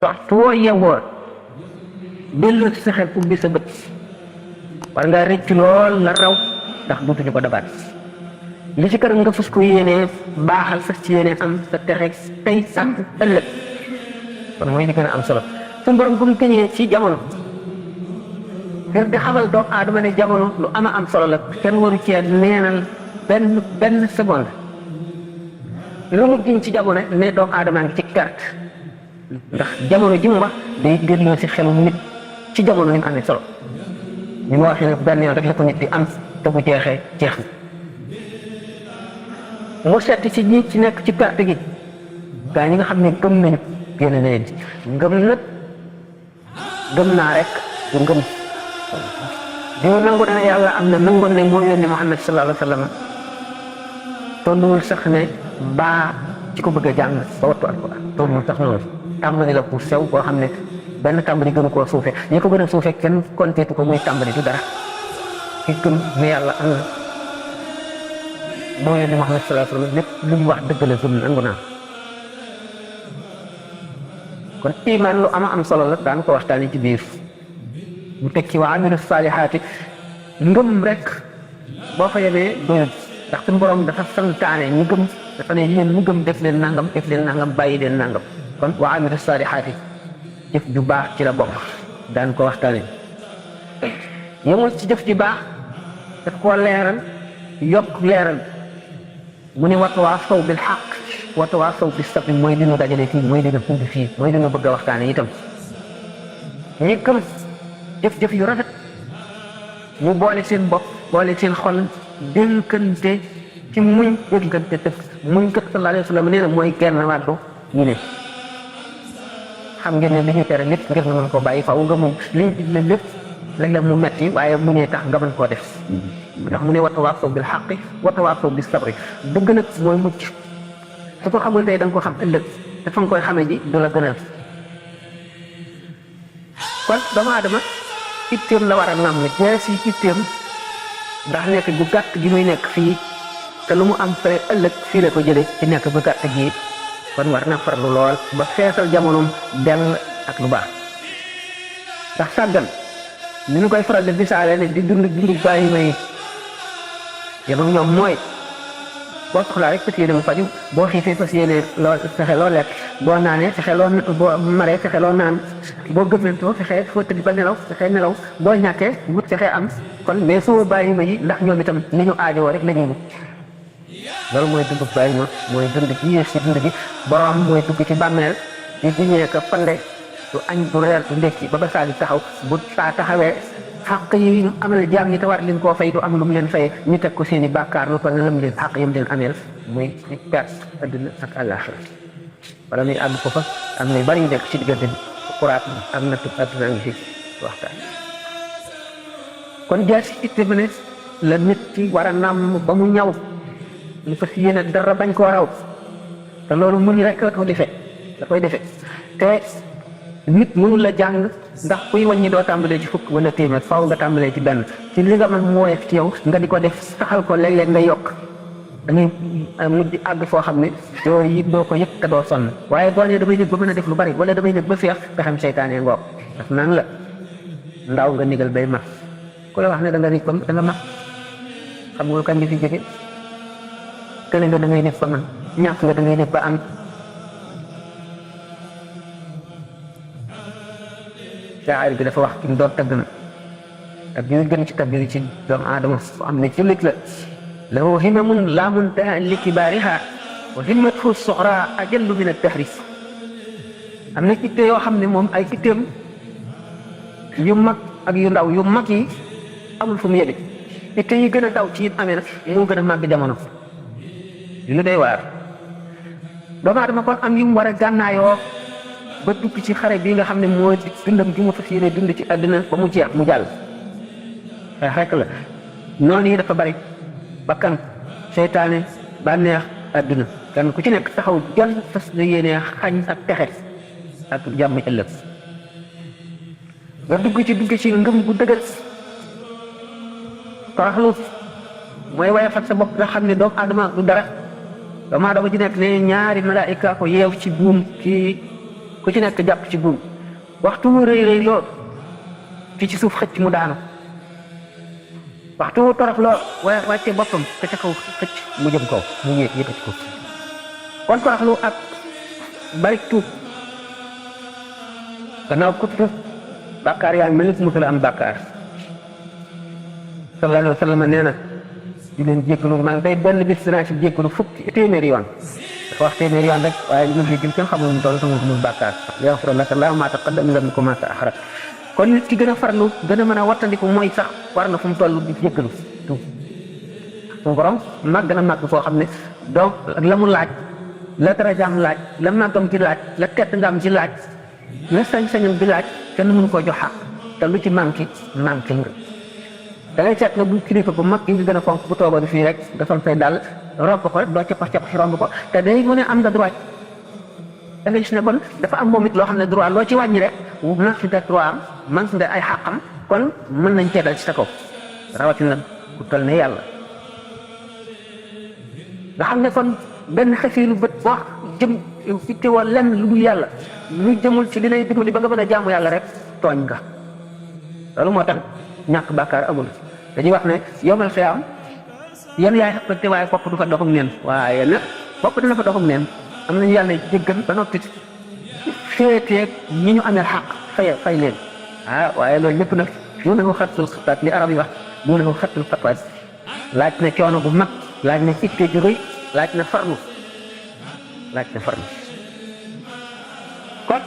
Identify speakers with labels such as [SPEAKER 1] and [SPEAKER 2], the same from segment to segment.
[SPEAKER 1] waxtu woo yewoo dellu ci sa xel ubbi sa bët war ngaa rëcc lool la raw ndax duutuñu ko dabaat li ci kër nga fas ko yéenee baaxal fas ci yéenee am sa texe tey sax ëllëg kon mooy li gën a am solo suñu borom bu mu tëñee ci jamono ngir di xamal doomu aadama ne jamono lu ama am solo la kenn waru cee neenal benn seconde lu mu giñ ci jamono ne doomu aadama ngi ci perte ndax jamono ji mu wax day delloo si xelu nit ci jamono ni mu amee solo ni ma waxee ne benn yoon rek la ko nit di am te bu jeexee jeex na mu seet ci ñi ci nekk ci perte gi gaa ñi nga xam ne gëm nañu génn na leen ci ngëm nag gëm naa rek du ngëm di nangu ne yàlla am na nangoon ne moo yónni Muhammad sallallahu alayhi wa sallam tolluwul sax ne baa ci ko bëgg a jàng ba wattu alquran tolluwul sax noonu tàmbali la pour sew boo xam ne benn tàmbali gënu koo suufe ñi ko gën a suufe kenn konteetu ko muy tàmbali du dara ki gëm ne yàlla am na moo yónni Muhammad sallallahu alayhi wa sallam lépp lu mu wax dëgg la gëm nangu naa kon iman lu ama am solo la daan ko waxtaani ci biir mu teg ci wa amilu saalihaati ngëm rek boo fa yemee doyul ndax suñu borom dafa santaane ñu gëm dafa ne yéen mu gëm def leen nangam bàyyi leen nangam kon wa amilu saalihaati jëf ju baax ci la bokk daan ko waxtaane yemul ci jëf ju baax daf koo leeral yokk leeral mu ne watawaasaw bil xaq watawaasaw bis sabr mooy li ñu dajale fii mooy li ñu tudd fii mooy li ñu bëgg a waxtaane itam ñi gëm jëf-jëf yu rafet mu boole seen bopp boole seen xol dénkante ci muñ dénkante def muñ kat sallallahu alayhi wa sallam nee na mooy genn wàllu ñu ne xam ngeen ne li ñu tere lépp ngir nga mën ko bàyyi faaw nga moom li ñu digle lépp léeg-léeg mu metti waaye mu ne tax nga mën koo def ndax mu ne watawaasaw bil xaqi watawaasaw bis sabri dëgg nag mooy mucc su ko xamul tey da nga ko xam ëllëg te fa nga koy xamee ji du la gënal kon doomu aadama itteem la war a nam ne jeex si itteem ndax nekk bu gàtt gi muy nekk fii te lu mu am fere ëllëg fii la ko jële ci nekk bu gàtt gi kon war na farlu lool ba feesal jamonoom dell ak lu baax ndax sàggan ni ñu koy faral di misaale ne di dund bàyyi may yam ak ñoom mooy boo soxlaa rek fas yéene mu faju boo xiifee fas yéene loo fexe loo lekk boo naanee fexe loo boo maree fexe loo naan boo gëmmentoo fexe foo tëdd ba nelaw fexe nelaw boo ñàkkee wut fexe am kon mais soo bàyyi ma yi ndax ñoom itam ni ñu aajowoo rek la ñuy wut loolu mooy dund bàyyi ma mooy dund gi yées si dund gi borom mooy dugg ci bàmmeel di diñee ko fande du añ du reer du ndekki ba ba saa di taxaw bu saa taxawee xàq yi ñu amal jaam ñi te war leen koo fay du am lu mu leen fayee ñu teg ko seen i bàkkaar lu ko ne lam leen xàq yam leen ameel muy perte adduna ak àllaaxira wala muy àgg ko fa am na yu bari yu nekk ci diggante bi kuraat am na tub adduna ngi fi waxtaan kon jaasi itte bi ne la nit ci war a nàmm ba mu ñaw lu fas yéene dara bañ koo raw te loolu muñ rek la ko defee da koy defee te nit mënul la jàng ndax kuy wàññi doo tàmbalee ci fukk wala téeméer faaw nga tàmbalee ci benn ci li nga mën mu woyof ci yow nga di ko def saxal ko léeg-léeg nga yokk da ngay mujj àgg foo xam ne yooyu doo ko yëg te doo sonn waaye boo nee damay nekk ba mën a def lu bari wala damay nekk ba feex pexem seytaane ngoog daf naan la ndaw nga nigal bay mag ku la wax ne da nga nekk ba da nga mag xam nga kañ nga fi jóge kële nga da ngay nekk ba man ñàkk nga da ngay nekk ba am shaa'ir bi dafa wax ki mu doon tagg na ak yu gën ci tagg yi ci doomu aadama am ne jullit la lahu himamun laa muntaha li kibaariha wa himmatuhu suxra ajallu min ad-dahri am na itte yoo xam ne moom ay itteem yu mag ak yu ndaw yu mag yi amul fu mu yële itte yi gën a daw ci it amee nag moo gën a màgg jamono lu day waar doomu aadama kon am yu mu war a gànnaayoo ba dugg ci xare bii nga xam ne mooy dundam gi mu fas yéene dund ci àddina ba mu jeex mu jàll xeex rek la noonu yi dafa bari bakkan seytaane bànneex àdduna kan ku ci nekk taxaw jan fas la yéene xañ ak texe ak jàmm ëllëg nga dugg ci ngëm gu dëgër toroxlu mooy waye fat sa bopp nga xam ne doomu aadama du dara doomu aadama ci nekk ne ñaari malaayika ko yeew ci buum kii ku ci nekk jàpp ci buum waxtu mu rëy rëy lool fi ci suuf xëcc mu daanu waxtu mu torox lool wàcce boppam te ca kaw xëcc mu jëm kaw mu yëkkati ko kon toroxlu ak bari tuub gannaaw ko tuub bàkkaar yaa ngi mel ni musul am bàkkaar sallallahu alayhi wa sallam nee na di leen jéggalu man day benn bis dinaa ci jéggalu fukki téeméeri yoon dafa wax téeméeri yoon rek waaye li ma jéggal kenn xamul mu toll sama mu bàkkaar yaghfir laka Allahu ma taqaddama min dhanbika wa ma ta'akhkhara kon nit ki gën a farlu gën a mën a wattandiku mooy sax war na fu mu toll di jéggalu tuub suñu borom màgg na màgg foo xam ne donc la mu laaj la darajaam laaj la màggam ci laaj la tedd ngam ci laaj la sañ-sañam bi laaj kenn mënu koo jox xaq te lu ci manqué nga da ngay seet nga bu kilifa bu mag yi nga gën a fonk bu toogoon fii rek defal fay dal romb ko rek doo cappax romb ko te day mu ne am nga droit da ngay gis ne kon dafa am moom it loo xam ne droit loo ci wàññi rek man fi da droit am man fi da ay xàqam kon mën nañ cee dal ci sa kaw rawatina ku toll ne yàlla nga xam ne kon benn xefiiru bët boo jëm fi teewoo lenn lu dul yàlla lu jëmul ci li lay dimbali ba nga mën a jaamu yàlla rek tooñ nga loolu moo tax ñàkk bàkkaar amul dañuy wax ne yomal xiyaam yan yaay xaqante waaye bopp du fa doxum neen waaye nag bopp dina fa doxum neen am nañu yàlla jéggal ba noppi féeteeg ñi ñu amee xaq fay leen waaye loolu lépp nag mu ne ko xattul xataat li arab yi wax mu ne ko xattul xataat laaj na coono bu mag laaj na itte ju rëy laaj na farlu kon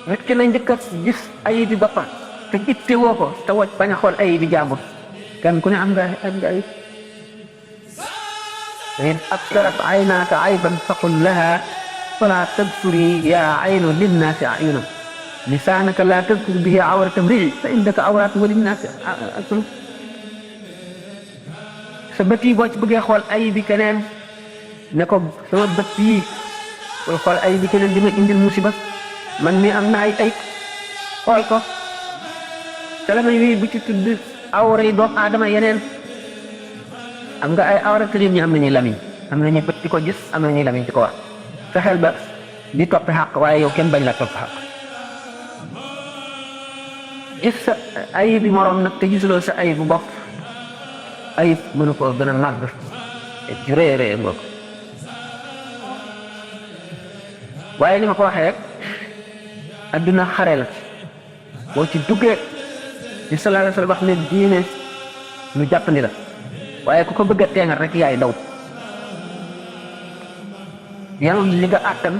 [SPEAKER 1] nit ki nañ njëkk a gis ayib bi boppam te itte woo ko te woj bañ a xool ayib bi jàmbur kenn ku ne am nga ayib in absarat aynaaka ayban faqul laha fala tabsuri yaa aynu linnaasi ayunan lisaanaka laa tadkur bihi awrata mrii fa indaka awraatun wa linnaasi alsun sa bët yi boo ci bëggee xool ayib bi keneen ne ko sama bët yi booy xool ayib bi keneen di ma indil musiba man mi am na ay ayib xool ko te la may wii bu ci tudd awra yi doomu aadama yeneen am nga ay awra te ñi am nañuy lamiñ am nañuy bët di ko gis am nañuy lamiñ di ko wax fexeel ba di topp xaq waaye yow kenn bañ la topp xaq gis sa ayib bi moroom nag te gisuloo sa ayib bu bopp ayib mënu ko gën a màgg ju rëy nga ko waaye li ma ko waxee rek adduna xare la boo ci duggee di sallallahu alayhi wa sallam wax ne diine lu jàppandi la waaye ku ko bëgg a teengal rek yaay daw yàlla li nga àttan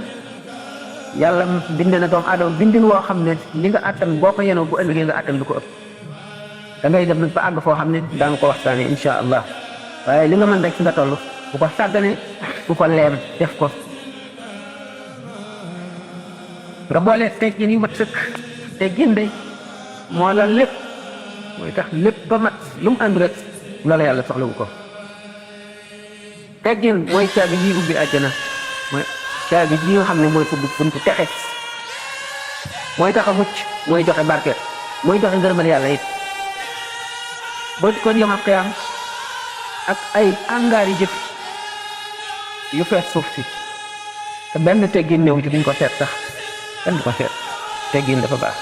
[SPEAKER 1] yàlla bind na doomu aadama bindin woo xam ne li nga àttan boo ko yenoo bu ëllëgee nga àttan lu ko ëpp da ngay dem nag ba àgg foo xam ne daan ko waxtaanee insha allah waaye li nga mën rek fi nga toll bu ko sàggane bu ko leem def ko nga boole teggin yu mat sëkk teggin day moo la lépp mooy tax lépp ba mat lu mu ànd rek loola yàlla soxlawu ko teggin mooy caabi ji ubbi àjjana mooy caabi ji nga xam ne mooy ubbi buntu texe mooy tax a mucc mooy joxe barke mooy joxe ngërëmal yàlla it boo kon yomal xiyaam ak ay angaari jëf yu fees suuf si te benn teggin néew ci duñ ko seet sax kenn du ko seet teggin dafa baax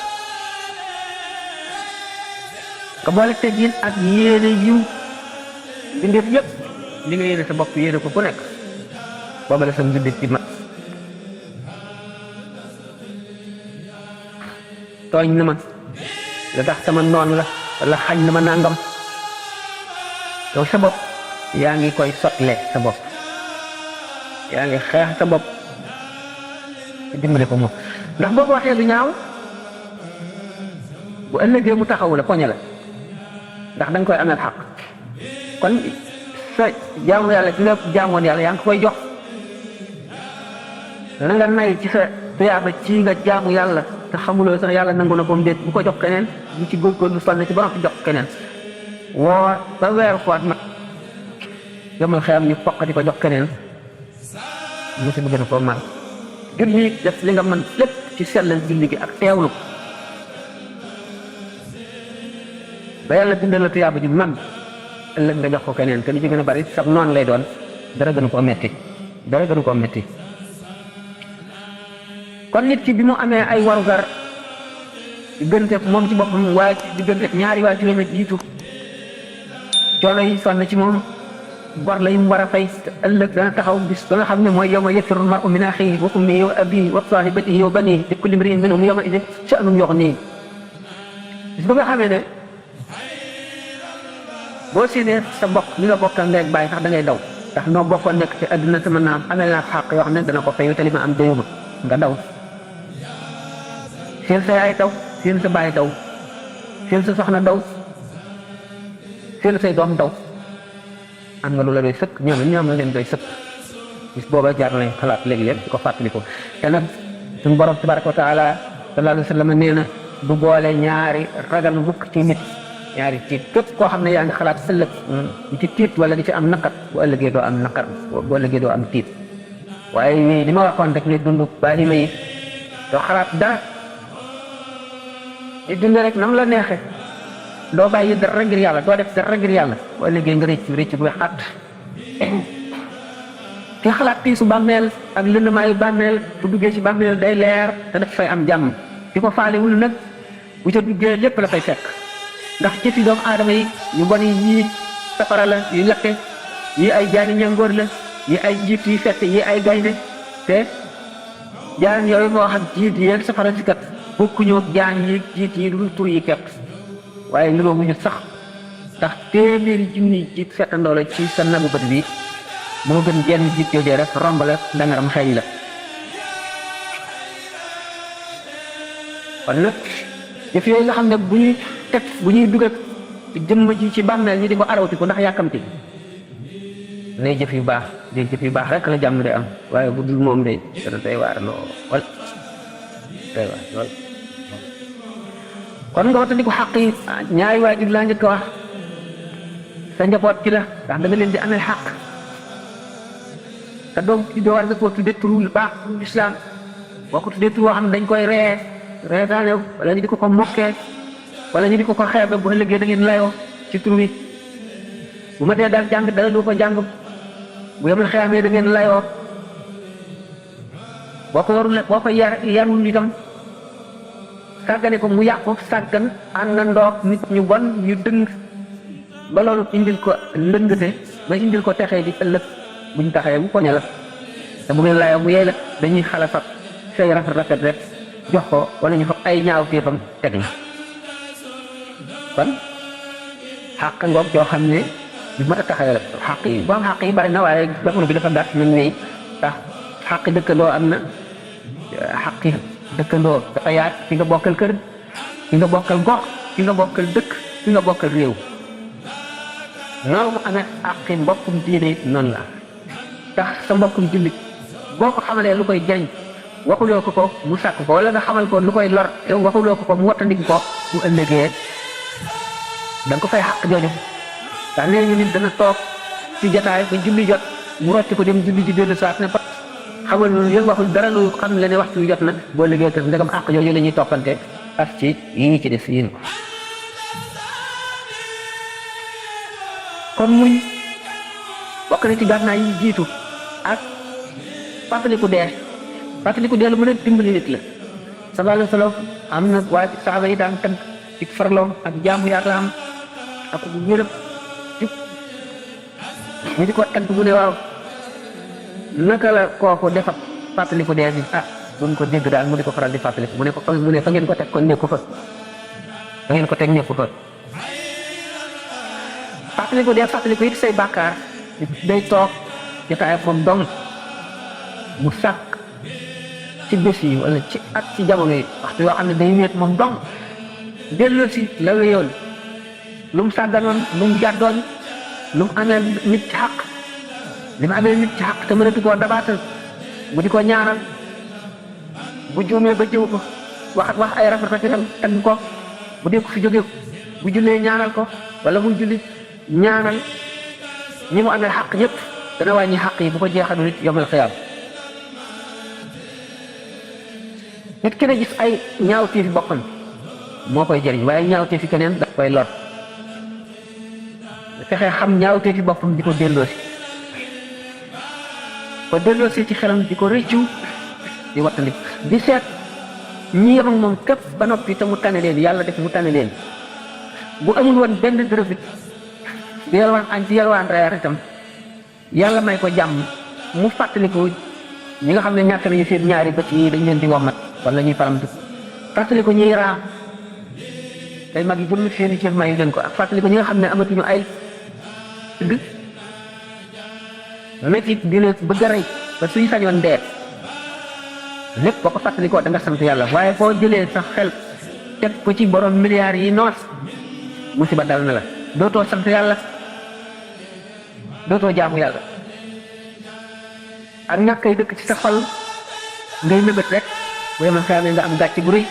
[SPEAKER 1] nga boole teggin ak yéene yiw bindeef yëpp li nga yéene sa bopp yéene ko ku nekk booba la sa mbindeef ci mat tooñ na ma la tax sama noon la wala xañ na ma nangam yow sa bopp yaa ngi koy sotle sa bopp yaa ngi xeex sa bopp dimbale ko moom ndax boo ko waxee lu ñaaw bu ëllëgee mu taxawu la poñe la ndax da nga koy ameel xaq kon sa jaamu yàlla ci nga jaamoon yàlla yaa ngi koy jox na nga nay ci sa tuyaaba ci nga jaamu yàlla te xamuloo sax yàlla nangu na ko déet bu ko jox keneen bu ci góorgóorlu sonn ci ba nga jox keneen woo ba weeru koor nag yomal xeyam ñu foqati ko jox keneen mosi bu gën a koo mal julli def li nga mën lépp ci sellal julli gi ak teewlu ba yàlla bindal la tuyaaba ji man ëllëg nga jox ko keneen te li ci gën a bari sax noonu lay doon dara gënu koo metti kon nit ki bi mu amee ay warugar diggante moom ci boppam waaye diggante ñaari waa kilomètre jiitu coono yi sonn ci moom bor la yi mu war a fay ëllëg dana taxaw bis ba nga xam ne mooy yawma yafirru l-mar'u min axiihi wa ummihi wa abiihi wa saahibatihi wa baniihi li kulli imri'in minhum yawma idin sha'nun yughniihi bis ba nga xamee ne boo séenee sa mbokk li nga bokkal ndey ak baay sax da ngay daw ndax noo bokkoon nekk ci àdduna te mën naa am amee naa xàq yoo xam ne dana ko fayu te li ma am déyuma nga daw seen sa yaay daw seen sa baay daw seen sa soxna daw seen say doom daw am nga lu la doy sëkk ñoom la leen doy sëkk bis booba jaar nañ xalaat léegi-léeg di ko fàttaliku te nag suñu borom tabaraka wa taala sallallahu alayhi wa sallam nee na du boole ñaari ragal mukk ci nit ñaari tiit képp koo xam ne yaa ngi xalaat ëllëg di ci tiit wala di ci am naqar bu ëllëgee doo am naqar bu ëllëgee doo am tiit waaye li ma waxoon rek ne dund bàyyi ma yi doo xalaat dara di dund rek nam la neexe doo bàyyi dara ngir yàlla doo def dara ngir yàlla bu ëllëgee nga rëcc bu xat te xalaat tiisu bàmmeel ak lëndamaayu bàmmeel bu duggee ci bàmmeel day leer te daf fay am jàmm di ko faalewul nag bu ca duggee lépp la fay fekk ndax jëfi doomu aadama yi yu bon yi yii safara la yu lakke yi ay jaani ñangoor la yi ay jiit yi fett yi ay gaynde te jaan yooyu moo xam jiit yi safara si kat bokkuñu ak jaan yi jiit yi lu tur yi kepp waaye niroo mu ñu sax ndax téeméeri junni jiit fettandoo la ci sa nagu bët bi moo gën jenn jiit joojee rek romb la ndangaram xeeñ la kon nag jëf yooyu nga xam ne bu ñuy dugal jëmm ji ci bàmmeel ñi di ko arawti ko ndax yàkkamti nay jëf yu baax day jëf yu baax rek la jàmm de am waaye bu dul moom day dana day waar lool day waar lool kon nga watandi ko xaq yi ñaari waajur laa njëkk a wax sa njaboot ci la ndax da nga leen di amee xaq te doom ci doo war nga koo tuddee turu baax turu lislaam boo ko tuddee turu woo xam ne dañ koy reetaane wala ñu di ko mokkee wala ñu di ko xeebe bu ëllëgee da ngeen layoo ci tur wi bu ma dee daal jàng dara du ko jàng bu yemal xeamee da ngeen layoo boo ko warul boo ko yarul itam sàggane ko mu yàqu sàggan ànd na ndoog nit ñu bon ñu dëng ba loolu indil ko ndëngate ba indil ko texee di ëllëg buñ taxee bu poñe la te bu ngeen layoo mu yey la dañuy xala fab say rafet rek jox ko wala ñu fab ay ñaaw téefam teg na kon xàq ngoog yoo xam ne bi mat a taxawee la xàq yi boo am xàq yi bari na waaye jamono bi dafa gàtt nañ wéy ndax xàq dëkkandoo am na xàq dëkkandoo dafa yaat fi nga bokkal kër fi nga bokkal gox fi nga bokkal dëkk fi nga bokkal réew noonu mu amee àqi mbokkum diine it noonu la tax sa mbokkum jullit boo ko xamalee lu koy jariñ waxuloo ko mu sàkk ko wala nga xamal ko lu koy lor yow waxuloo ko mu wattandiku ko mu ëllëgee da nga ko fay xàq jooju ndax nee ñu nit dana toog ci jataay ba julli jot mu rocc ko dem julli ji dellu saat ne pat xamal loolu yëpp waxul dara lu xam nga ne waxtu wi jot na boo liggéey kër ndegam xàq jooju la ñuy toppante ak ci yii ci des yéen ko kon muñ bokk na ci gànnaay yi jiitu ak fàttaliku dee lu mën a dimbali nit la sallallahu alayhi wa sallam am na waaye saaba yi daan tënk ci farloom ak jaamu yàlla am ak bu wérëb jub ñu di ko tënk bu ne waaw naka la kooku defa fàttaliku dee bi buñ ko dégg daal mu di ko faral di fàttaliku mu ne fa ngeen ko teg ko nekku fa fa ngeen ko teg nekku fa fàttaliku it say bàkkaar day toog jotaay moom dong mu sàkk ci bés yi wala ci at ci jamono yi waxtu yoo xam ne day wéet moom dong delloo si la wéyoon lu mu sàgganoon lu mu jàddoon lu mu amee nit ci xaq li mu amee nit ci xaq te mënatu koo dabaatal bu di ko ñaanal bu juumee ba jëw ko wax ay rafetam tagg ko bu dee ko fi jóge bu jullee ñaanal ko wala muy julli ñaanal ñi mu amee xaq ñëpp dana wàññi xaq yi bu ko jeexalul it yomal xiyaam nit ki ne gis ay ñaawteefi boppam moo koy jëriñ waaye ñaawteefi keneen daf koy lor fexe xam ñaawteefi boppam di ko delloosi ci xelam di ko rëccu di wattandi di seet ñi yem ak moom képp ba noppi te mu tane leen yàlla def mu tane leen bu amul woon benn dërëfit di yalwaan añ ci yalwaan reer itam yàlla may ko jàmm mu fàttaliku ñi nga xam ne ñàkk nañu seen ñaari bët yi dañ leen di wommat wala ñuy paramtu fàttaliku ñuy raam tey mag yi jëm seen i cër may leen ko ak fàttaliku ñi nga xam ne amatuñu ay dëgg métti di leen bëgg a rey ba suñu sañoon dee lépp boo ko fàttalikoo da nga sant yàlla waaye boo jëlee sa xel teg ko ci borom milliards yi noos musiba dal na la dootoo sant yàlla dootoo jaamu yàlla ak ñàkkay dëkk ci sa xol ngay mébét rek bu yemal xamee nga am gàcce bu rëy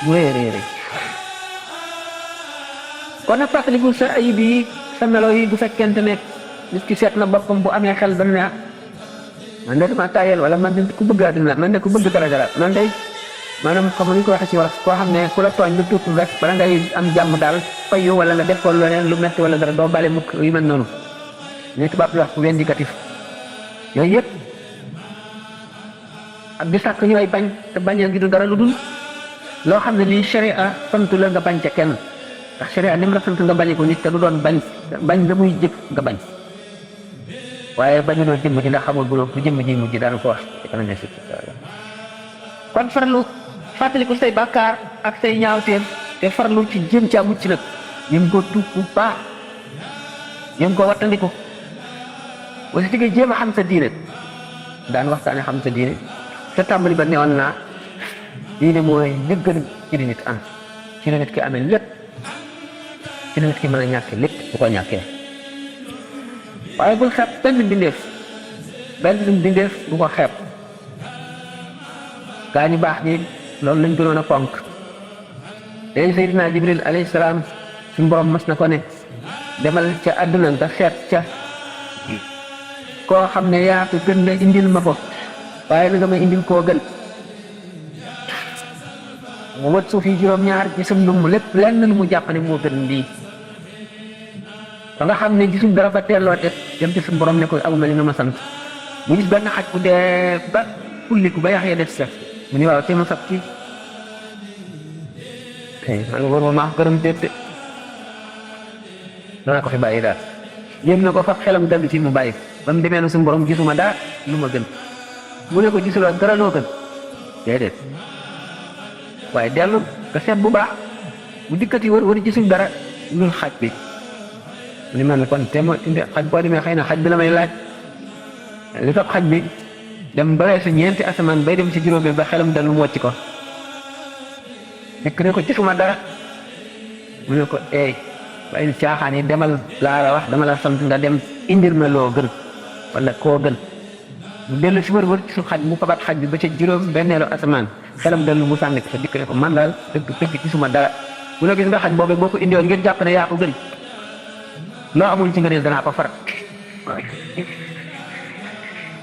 [SPEAKER 1] bu rëy rëy kon nag fàttaliku sa ayib yi sa melo yi bu fekkente ne nit ki seet na boppam bu amee xel dana ne man de dama tayel wala man de ku bëgg àddina man de ku bëgg dara man de maanaam comme ni ko waxee ci wala koo xam ne ku la tooñ lu tuuti rek bala ngay am jàmm daal fayu wala nga def ko leneen lu metti wala dara doo bale mukk yu mel noonu ne tubaab di wax vindicatif yooyu yëpp ak di sàkk ñooy bañ te bañal gi du dara lu dul loo xam ne lii sharia sant la nga bañ ca kenn ndax sharia ni mu la sant nga bañ ko nit te du doon bañ la muy jëf nga bañ waaye bañu doon jëmm ji ndax xamul bu jëmm ji mujj daanu ko wax kon farlu fàttaliku say bàkkaar ak say ñaawteem te farlu ci jëm caa mucc nag yëm ko tuub bu baax yëm ko wattandiku wala ci nga jéem a xam sa diine daan waxtaane xam sa diine te tàmbali ba newoon naa diine mooy gën ci di nit am ci la nit ki amee lépp ci la nit ki mën a ñàkke lépp bu ko ñàkkee waaye bul xeeb benn mbindeef bu ko xeeb gaa ñu baax ñi loolu lañ gënoon a fonk léegi Seydina Jibril alayhi salaam suñu borom mas na ko ne demal ca àdduna nga seet ca koo xam ne yaa ko gën nga indil ma ko waaye na nga may indil koo gën mu wët suuf yi juróom-ñaar ci sam lu mu lépp lenn lu mu jàpp ne moo gën lii ba nga xam ne gisul dara ba teelloo te dem ci suñu borom ne ko amuma li nga ma sant mu gis benn xaj bu dee ba kulliku ba yax ya des sax mu ni waaw te ma sab kii man war ma maa gërëm déet dana ko fi bàyyi daal yéem na ko fab xelam dal ci mu bàyyi ba mu demee na suñu borom gisuma daal lu ma gën mu ne ko gisuloo dara loo gën déedéet waaye dellu nga seet bu baax bu dikkati wër gisul dara lul xaj bi mu ni man kon te ma xaj boo demee xëy na xaj bi la may laaj li fab xaj bi dem ba weesu ñeenti asamaan bay dem ci juróomi ba xelam dal mu wàcc ko fekk ne ko gisuma dara mu ne ko eey waaye caaxaan yi demal laa la wax dama la sant nga dem indir ma loo gën wala koo gën mu dellu si wër ci su xaj mu fabat xaj bi ba ca juróom benneelu asamaan xelam dal mu sànni ko fa dikk ne ko man daal dëgg gisuma dara bu la gis nga xaj boobee boo ko indiwoon ngeen jàpp ne yaa ko gën loo amul ci nga ne danaa ko farat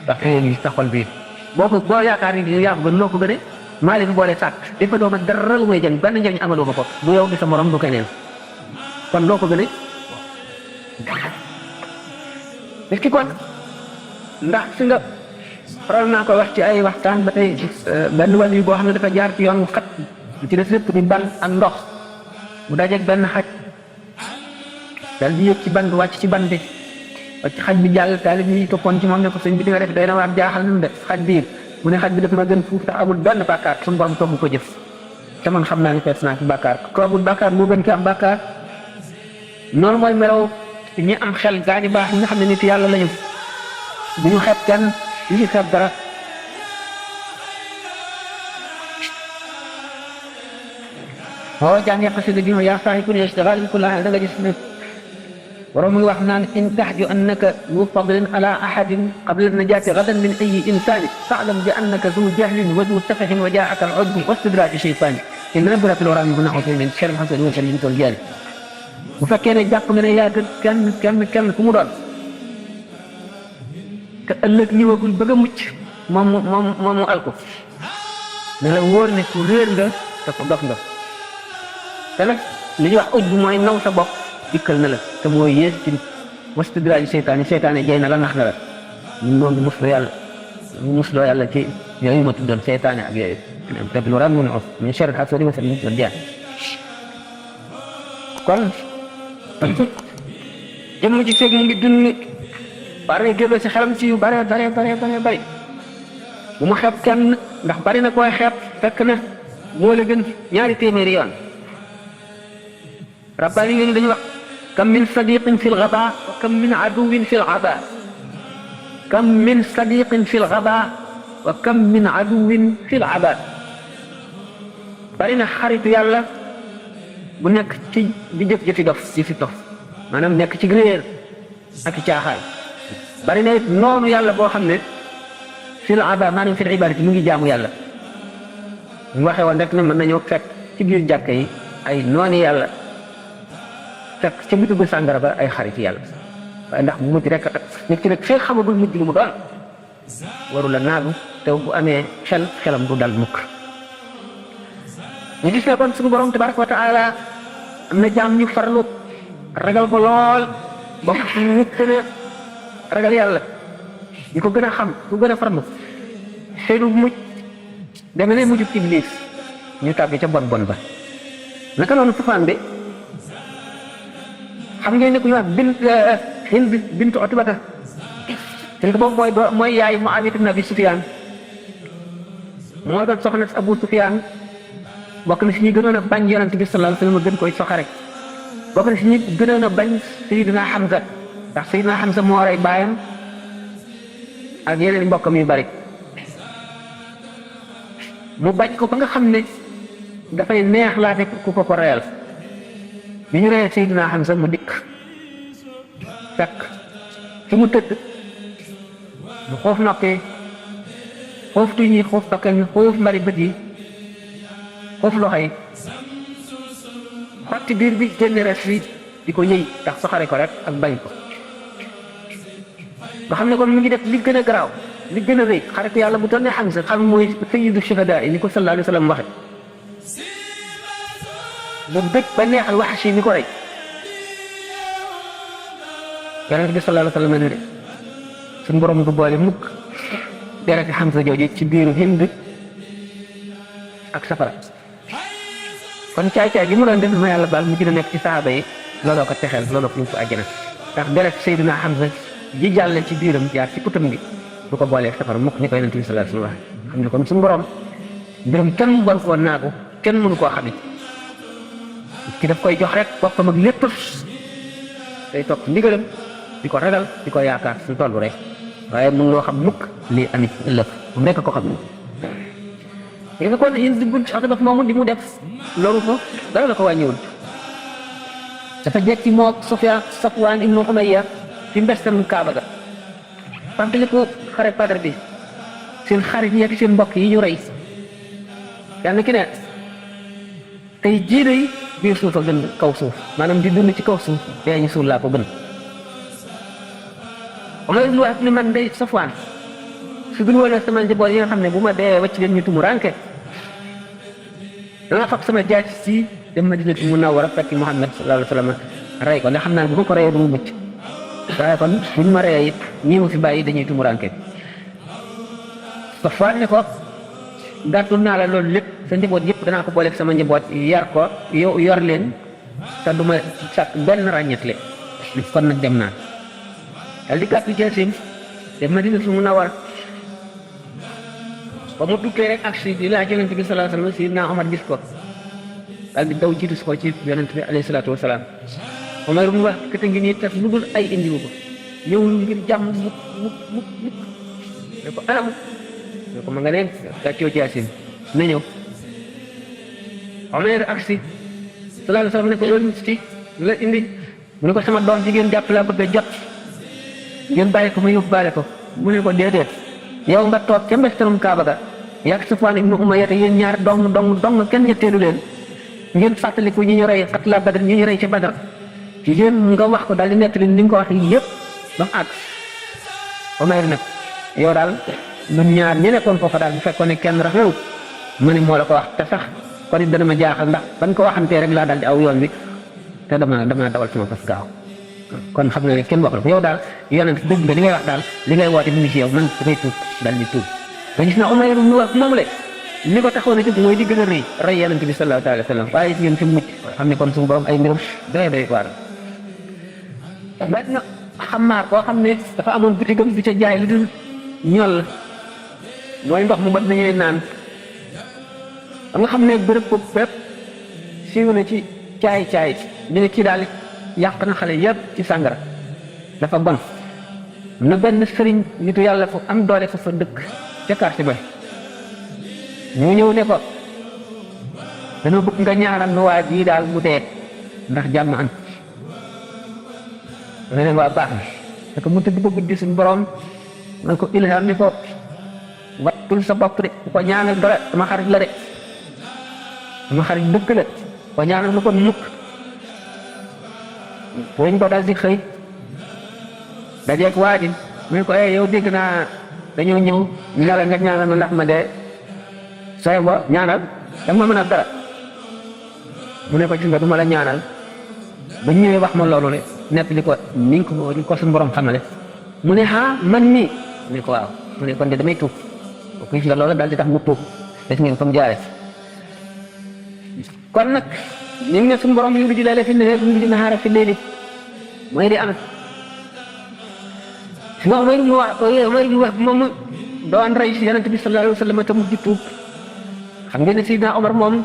[SPEAKER 1] ndax xëy na sa xol bii boo yaakaar ni yaa ko gën loo ko gënee maa leen boole sàkk dafa dooma dara lu may jëriñ benn njëriñ amaloo ma ko du yow di sa morom du keneen kon loo ko gënee nit ki kon ndax si nga faral naa ko wax ci ay waxtaan ba tey benn wàll yu boo xam ne dafa jaar ci yoon xat ci des lépp di ban ak ndox mu dajeeg benn xaj dal di yëg ci ban bi wàcc ci ban bi wàcc xaj bi jàll taalib yi toppoon ci moom ne ko sëñ bi di nga def doy na waar jaaxal nañu de xaj bi mu ne xaj bi dafa ma gën fuuf tax amul benn bàkkaar suñu borom togg ko jëf te man xam naa ne fees naa ci bàkkaar ko amul bàkkaar moo gën ki am bàkkaar noonu mooy melaw ñi am xel gaa ñu baax ñi nga xam ne nit yàlla lañu bu ñu xeeb kenn du ñu xeeb dara boo jàngee xasida gi yaa saxi ku ne istigaal bi ku laa da nga gis ne borom mu ngi wax naan in taxju annaka zu fadlin ala ahadin qabla najaati gadan min ayi insani faalam bi annaka zu jahlin wa zu safahin wa jaaka al udbu wa istidraji shaytani in rabbira fil waraami gunahu min sharri hasad wa sharri tol jaari bu fekkee ne jàpp nga ne yaa gën kenn ku mu doon te ëllëg ñëwagul bëgg a mucc moom mu alko ne la wóor ne ku réer nga te ko dof nga te nag li ñuy wax udbu mooy naw sa bopp dikkal na la te mooy yées ci wastidraji seytaane jay na la nax na la ñun noonu mos la yàlla musloo yàlla ci yooyu ma tuddoon seytaane ak yooyu te lu ran mun of min sharri hasidin wa min sharri kon jëmm ci feeg mu ngi dund bari génn si xelam ci yu bare bu mu xeeb kenn ndax bari na koy xeeb fekk na moo la gën ñaari téeméeri yoon rabbaani yi dañu wax kam min sadiqin fi lgaba wa kam min aduwin fi lgaba kam min sadiqin fi lgaba wa kam min aduwin fi lgaba bari na xaritu yàlla bu nekk ci di jëf-jëfi dof maanaam nekk ci réer ak caaxaan bari na it noonu yàlla boo xam ne fil aba maanaam fil ibadati mu ngi jaamu yàlla mu waxee woon rek ne mën nañoo fekk ci biir jàkka yi ay nooni yàlla fekk ca bitigu sàngara ba ay xarit yàlla waaye ndax mu mujj rek nit ki rek fekk xamagul mujj lu mu doon waru la naagu te bu amee xelam du dal mukk ñu gis ne kon suñu borom tabaraka wa taala am na jaam ñu farlu ragal ko lool ba gën a ragal yàlla ñu ko gën a xam ku gën a farlu seenu mujj deme ne mujjub iblis ñu tàbbi ca bon ba naka noonu Sufyaan bi xam ngeen ne ku ñu wax Hind bintu Utbata te boobu mooy yaay Muawiya ibn Abi Sufyaan moo doon soxna Abu Sufyaan bokk na si ñi gënoon a bañ Yonent bi sallallahu alayhi wa sallam gën koy soxare rek bokk na si ñi gënoon a bañ Sayyidina Hamza ndax Sayyidina Hamza moo rey baayam ak yeneen mbokkam yu bari mu bañ ko ba nga xam ne dafay neex laate ku ko reyal bi ñu reyee Sayyidina Hamza mu dikk fekk fi mu tëdd mu xoof nokkee xoof tuñ yi xoof nokkee ñu xoof mbari bët yi xoof loxo yi xotti biir bi génne res bi di ko yëy ndax soxare ko rek ak bañ ko nga xam ne kon mu ngi def li gën a garaaw li gën a rëy xaritu yàlla bu toll ne Hamza xam mooy sayyidu shuhada yi ni ko sallallahu alayhi wa sallam waxe mu bëgg ba neexal Wahshi mi ko rey Yonent bi sallallahu alayhi wa sallam ne de suñu borom du boole mukk dereti Hamza jooju ci biiru Hind ak safara kon caay-caay gi mu doon def ma yàlla baal mu gën a nekk ci saaba yi looloo ko texeel looloo ko ñu ko àjjana ndax deret Sayyidina Hamza ji jàlle ci biiram jaar ci putam gi du ko boolee safara mukk ni ko Yonent bi sallallahu alayhi wa sallam wax xam ne kon suñu borom mbiram kenn war koo naagu kenn mënu koo xamit ki daf koy jox rek boppam ak lépp day topp ndigalam di ko ragal di ko yaakaar su tollu rek waaye mënu loo xam mukk lii amit ëllëg mu nekk ko xam ne léegi nga kon Hind bint Utba moomu di mu def loolu ko dara la ko wàññiwul dafa jekki moog Safwaan ibnu Umayya fi mbestam Kaaba ga fàttali ko xare Badar bi seen xarit yi ak seen mbokk yi ñu rey yàlla ki ne tey jii day biir suuf a gën kaw suuf maanaam di dund ci kaw suuf dee ñu suul laa ko gën Umar ibn Wahb ni man day Safwaan su dul woon sama njaboot yi nga xam ne bu ma dee wacc leen ñu tumu ranke danga fab sama jaaj si dem Madinatu Munawwara fekk Muhammad sallallahu alayhi wa sallam rey ko ndax xam naa bu ma ko reyee du mu mucc waaye kon buñ ma reyee it ñii ma fi bàyyi dañuy tumu ranke Safwaan ne ko gàttul naa la loolu lépp sa njaboot yëpp danaa ko booleeg sama njaboot yar ko yow yor leen te du ma sàkk benn ràññetle kon nag dem naa dal di gàttu jaasim dem Madinatu Munawwara ba mu duggee rek ak si di laaj Yonent bi sallallahu alayhi wa sallam Sayyidina Omar gis ko daal di daw jiitu ko ci Yonent bi alayhi salaatu wa salaam Omar mu wax kete ngi nii tax lu dul ay indiwu ko ñëwul ngir jàmm mukk ne ko anam ne ko ma nga neen gàccoo jaasim na ñëw Omar ak si sallallahu alayhi wa sallam ne ko loolu ci la indi mu ne ko sama doom jigéen jàpp laa bëgg a jot ngeen bàyyi ko ma yóbbaale ko mu ne ko déedéet yow nga toog ca mbestalum Kaaba ga yàgg Safwaan ibnu Umayya yéen ñaar dong kenn ñetteelu leen ngeen fàttaliku ñi ñu rey xatla Badar ñi ñu rey ci Badar yéen nga wax ko daal di nettali ni nga ko wax yëpp ba mu àgg Umayr nag yow daal ñun ñaar ñi nekkoon foofa daal bu fekkoon ne kenn rafetlu ma ne moo la ko wax te sax kon it dana ma jaaxal ndax ban ko waxantee rek laa daal di aw yoon bi te dama dawal sama fas gaaw kon xam ne kenn wax la yow daal yonent dëgg nga li ngay wax daal li ngay woote mu ngi ci yow man damay tuub daal di tuub nga gis na Umayr ibn Wahb moom le li ko taxoon a jóg mooy di gën a rey yonent bi sallallahu alayhi wa sallam waaye si ngeen fi mucc xam ne kon suñu borom ay mbiram doy waar benn Xammaar koo xam ne dafa amoon bitigam bi ca jaay lu dul ñol mooy ndox mu bat nañuy naan da nga xam ne bërëb ko bépp siiw na ci caay ñu ne kii daal yàq na xale yëpp ci sàngara dafa bon na benn sëriñ nitu yàlla fu am doole fa dëkk ca quartier ba ñu ñëw ne ko dana bëgg nga ñaaral nu waa jii daal mu dee ndax jàmm am ne leen waa baax na te ko mu tëdd ba guddi suñu borom na ko ilham ni ko wattul sa bopp de bu ko ñaanal dara sama xarit la de sama xarit dëkk la ko ñaanal lu ko mukk booñ ko dal di xëy dajeeg waa ji mu ne ko yow dégg naa dañoo ñëw ñu la nga ñaanal ma ndax ma dee sooy bo ñaanal danga ma mën a dara mu ne ko gis nga du ma la ñaanal ba ñëwee wax ma loolu le nepp li ko ni ko suñu borom xamale mu ne man mii mu ne ko waaw mu ne kon de damay tuub ko gis nga loolu daal di tax mu tuub des ngeen fa mu jaare kon nag ñu ngi ne suñu borom yu di lale fi ne yu di naxaara fi léegi mooy di am si nga Umar ibn Wahb moom doon rey si yonent bi sallallahu alayhi wa sallam te mu di tuub xam ngeen ne Seydina Omar moom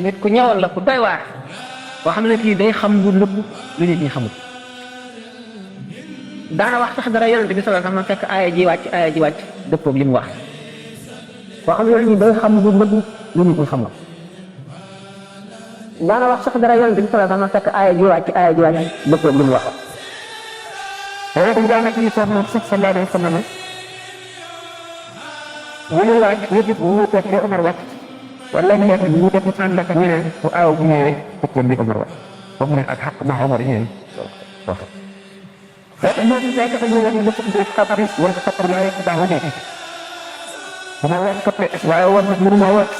[SPEAKER 1] nit ku ñëwal la ku doy waar boo xam ne kii day xam lu nëbb lu nit ñi xamul daana wax sax dara yonent bi sallallahu alayhi wa sallam fekk aaya ji wàcc dëppoog li mu wax boo xam ne day xam lu nëbb lu nit ñi xamul daana wax sax dara yonent bi sallallahu alayhi wa sallam fekk aaya ji wàcc dëppoog li mu wax yonent bi daana ci soxna sallallahu alayhi wa sallam ñu laaj yëpp bu ñu fekk Omar wax wala ñu nekk ñu def ànd ak ñu ne bu aaw bu ñëwee fekkoon bi Omar wax foofu ne ak xaq na Omar yéen wax fekk ñu fekk ñu ne ñu def xabar wala xabar la rek daa wone bu ma wax ko waaye war na mënu ma wax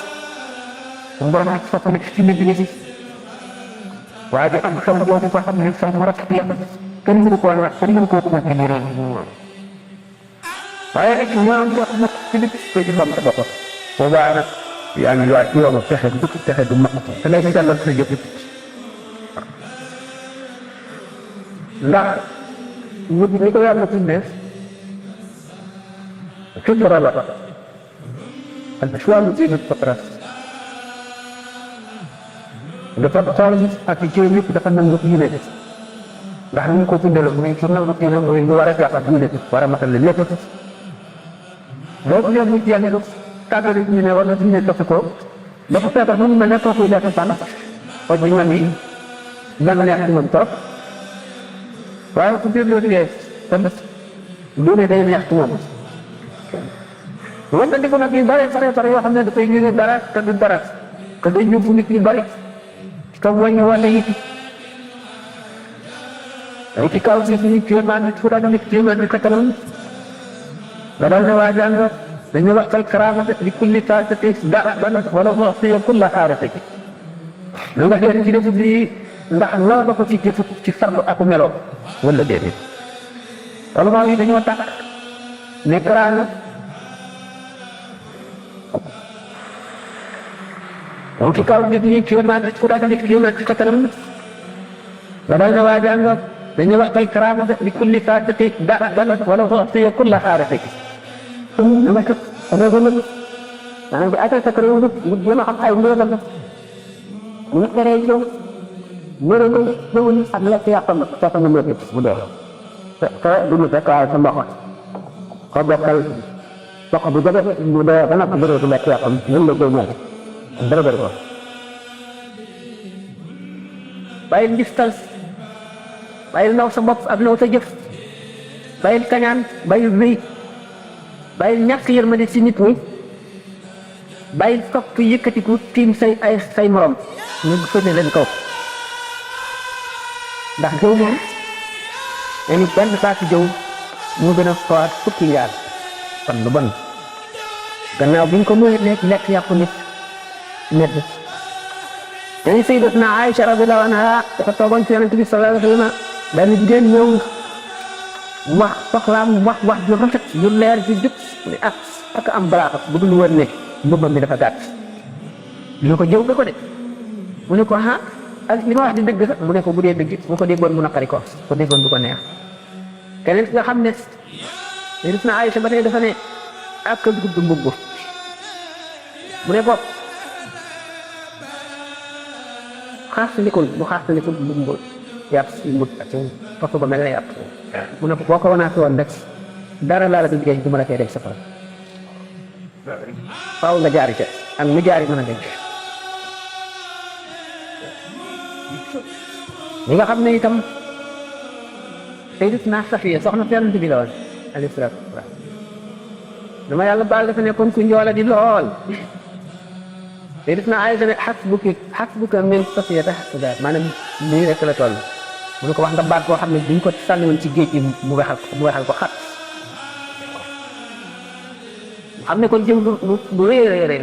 [SPEAKER 1] bu borom ak fa nekk ci nit ñi waaye di am xam boobu fa xam ne sax mu rafet yàlla kenn mënu ko wax kenn mënu ko ko wax ni waaye rek ñoom wax nag ci li ko ci xam sa bopp boobaa nag yaa ngi waay ci yow fexe du fexe du mag te lay sellal sa jëf ndax wut ni ko yàlla tuddee fitra la al islaam diinul fitra dafa xool ak ci yëpp dafa nangu diine ndax ñu ko tuddee la muy su nangu diine mooy lu war a jàpp diine war a matal lépp loolu yëpp nit yàlla tàggali ñu ne war na diine topp ko dafa feebar mu mel ne kooku lekk sànn xool bu ñu mel ni dana neex ci moom trop waaye ku biir loolu yee tamit diine day neex ci moom wante di ko nag yu bare bare yoo xam ne dafay ñu dara te du dara te day yóbbu nit yu bari te wàññi wàlle yi ay ci kaw si suñu kéemaan nit fu daga nit kéemaan ni kattanam nga dal ne waa jàng dañu waxtal karaamate li kulli taatati dara bana wala mo fiya kulla xaarate lu nga xeet ci def lii ndax loo ba ko ci jëf ci farlu ak melo wala déedéet wala maa yi dañoo tax ne karaama moom ci kaw nit ñi kéemaan nit fu daga nit kéemaan ci kattanam nga dal ne waa jàng dañu waxtal karaamate li kulli taatati dara bana wala mo fiya kulla xaarate dama ko réew maanaam bi atal sa kër yow mu jéem a xam ay mbir la mu nekk rek yow mbir la ñëwul ak lekk yàqam sa sa mbir bu dee te du lu fekk waaye sa mbokk ko bokkal mbokk bu jóge bu dee ba nag mbir du lekk yàqam ñun la koy ñëw dara bëri ko bàyyil ngistal bàyyil naw sa bopp ak naw sa jëf bàyyil kañaan bàyyil wéy bàyyil ñàkk yërmande ci nit ñi bàyyil topp yëkkatiku tiim say morom ñu fëne leen kaw ndax jëw moom dañu benn saako jëw moo gën a foor fukki yaar kon lu bon gannaaw bi ñu ko mënee lekk yàqu nit medd يعني سيدتنا عائشة رضي الله عنها تقول في النبي صلى الله عليه وسلم بأن الجن يوم wax soxlaam wax ju rafet yu leer ci jub ni ak am balaax bu dul woon ne mbubbam mi dafa gàtt ñu ko jëw nga ko de mu ne ko ha ak li ma wax di dëgg sax mu ne ko bu dee dëgg bu ko déggoon mu naqari ko déggoon bu ko neex keneen nga xam ne gis na Aïcha ba tey dafa ne ak gudd mbubb mu ne ko xaaslikul bu xaaslikul mbubb yàpp si mbut ak façon ba mel ne yàpp mu ne ko boo ko wanaat woon rek dara laa la ko liggéey du ma la fee def safara faaw nga jaari ca ak mu jaari mën a denc li nga xam ne itam Sayyidatuna Safiya soxna Yonent bi la woon alayhi salaatu wa salaam dama yàlla baal dafa nekkoon ku njoola di lool Sayyidatuna Aïcha ne hasbuka min Safiyata hakaza maanaam nii rek la toll mu ne ko wax nga baat koo xam ne duñ ko sànni woon ci géej gi mu wexal ko xat xam ne kon jëm lu rëy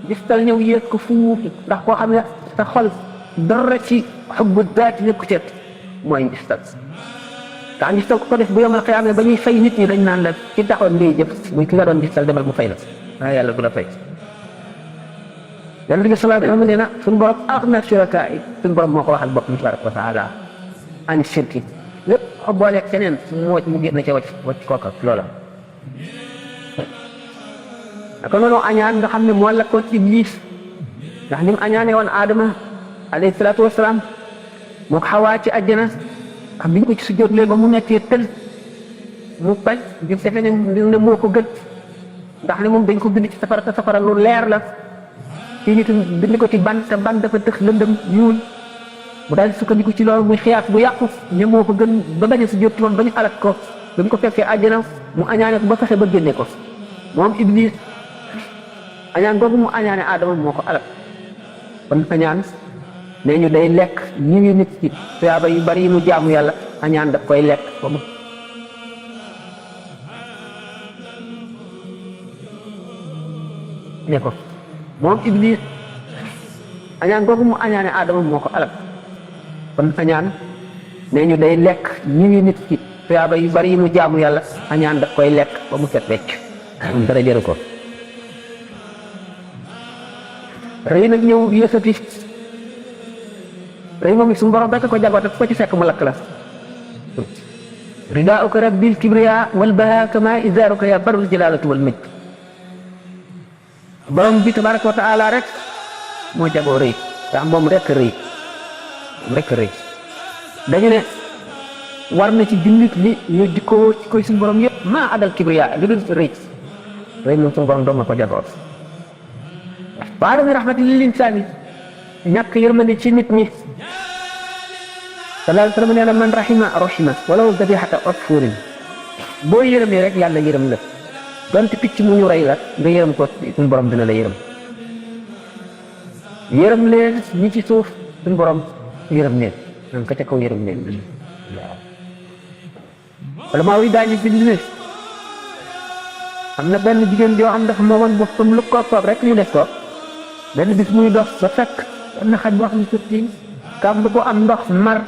[SPEAKER 1] gis tal ñëw yéeg ko fu ndax koo xam ne sa xol dara ci xubbu daati nekku ceet mooy ngistal tax ngistal ko def bu yomal xiyaam ba ñuy fay nit ñi dañ naan la ci taxoon ngay jëf muy ki nga doon ngistal demal mu fay la waaye yàlla du la fay Yonent bi sallallahu alayhi wa sallam nee na suñu borom axna shuraka yi suñu borom moo ko waxal boppam tabaraka wa taala ani shirki lépp xo booleeg keneen mu génn ca wacc kooka loola naka noonu añaan nga xam ne moo lakkoon Iblis ndax ni mu añaane woon Adama alayhi salaatu wasalaam moo ko Xawaa ci àjjana xam biñ ko ci sujjóotlee ba mu nekkee tël mu bañ di defe ne moo ko gën ndax ne moom dañ ko bind ci safara te safara lu leer la ci nit bind ko ci ban te ban dafa tëx lëndëm ñuul mu daal di sukkandiku ci loolu muy xiyaas bu yàqu ne moo ko gën ba bañ a sujjóot moom ba ñu alat ko ba mu ko fekkee àjjana mu añaane ko ba fexe ba génne ko moom Iblis añaan googu mu añaane Adama moo ko alat kon añaan nee ñu day lekk ñi nit ci tuyaaba yu bari yi mu jaamu yàlla añaan daf koy lekk ba mu ne ko moom Iblis añaan googu mu añaane Adama moo ko alal kon añaan nee ñu day lekk ñi nit ci tuyaaba yu bari yi mu jaamu yàlla añaan daf koy lekk ba mu set wecc moom dara jëru ko rëy nag ñëw yësati rëy moom suñu borom rekk ko jagoote ko ci fekk mu lakk la ridaa'uka rabbil kibriya wal bahaa kama izaaruka ya barul jalaalatu wal majd borom bi tabaraka wa taala rek moo jagoo rëy ndax moom rek rëy dañu ne war na ci jullit li ñu dikkoo ci koy suñu borom yëpp maa adal kibriya lu dul rëy moom suñu borom doom na ko jagoo baadami rahmati lil insaani ñàkk yërmande ci nit ñi sallallahu alayhi wa sallam nee na man rahima walaw dabihata usfurin boo yërëmee rek yàlla yërëm la donte picc mu ñu rey la nga yërëm ko suñu borom dina la yërëm leen ñi ci suuf suñu borom yërëm leen nan ka ca kaw yërëm leen waaw wala maa wi daañu bind ne am na benn jigéen joo xam dafa moomoon boppam lu ko toog rek ñu def ko benn bis muy dox ba fekk am na xaj boo xam ne surtout kàmb ko am ndox mar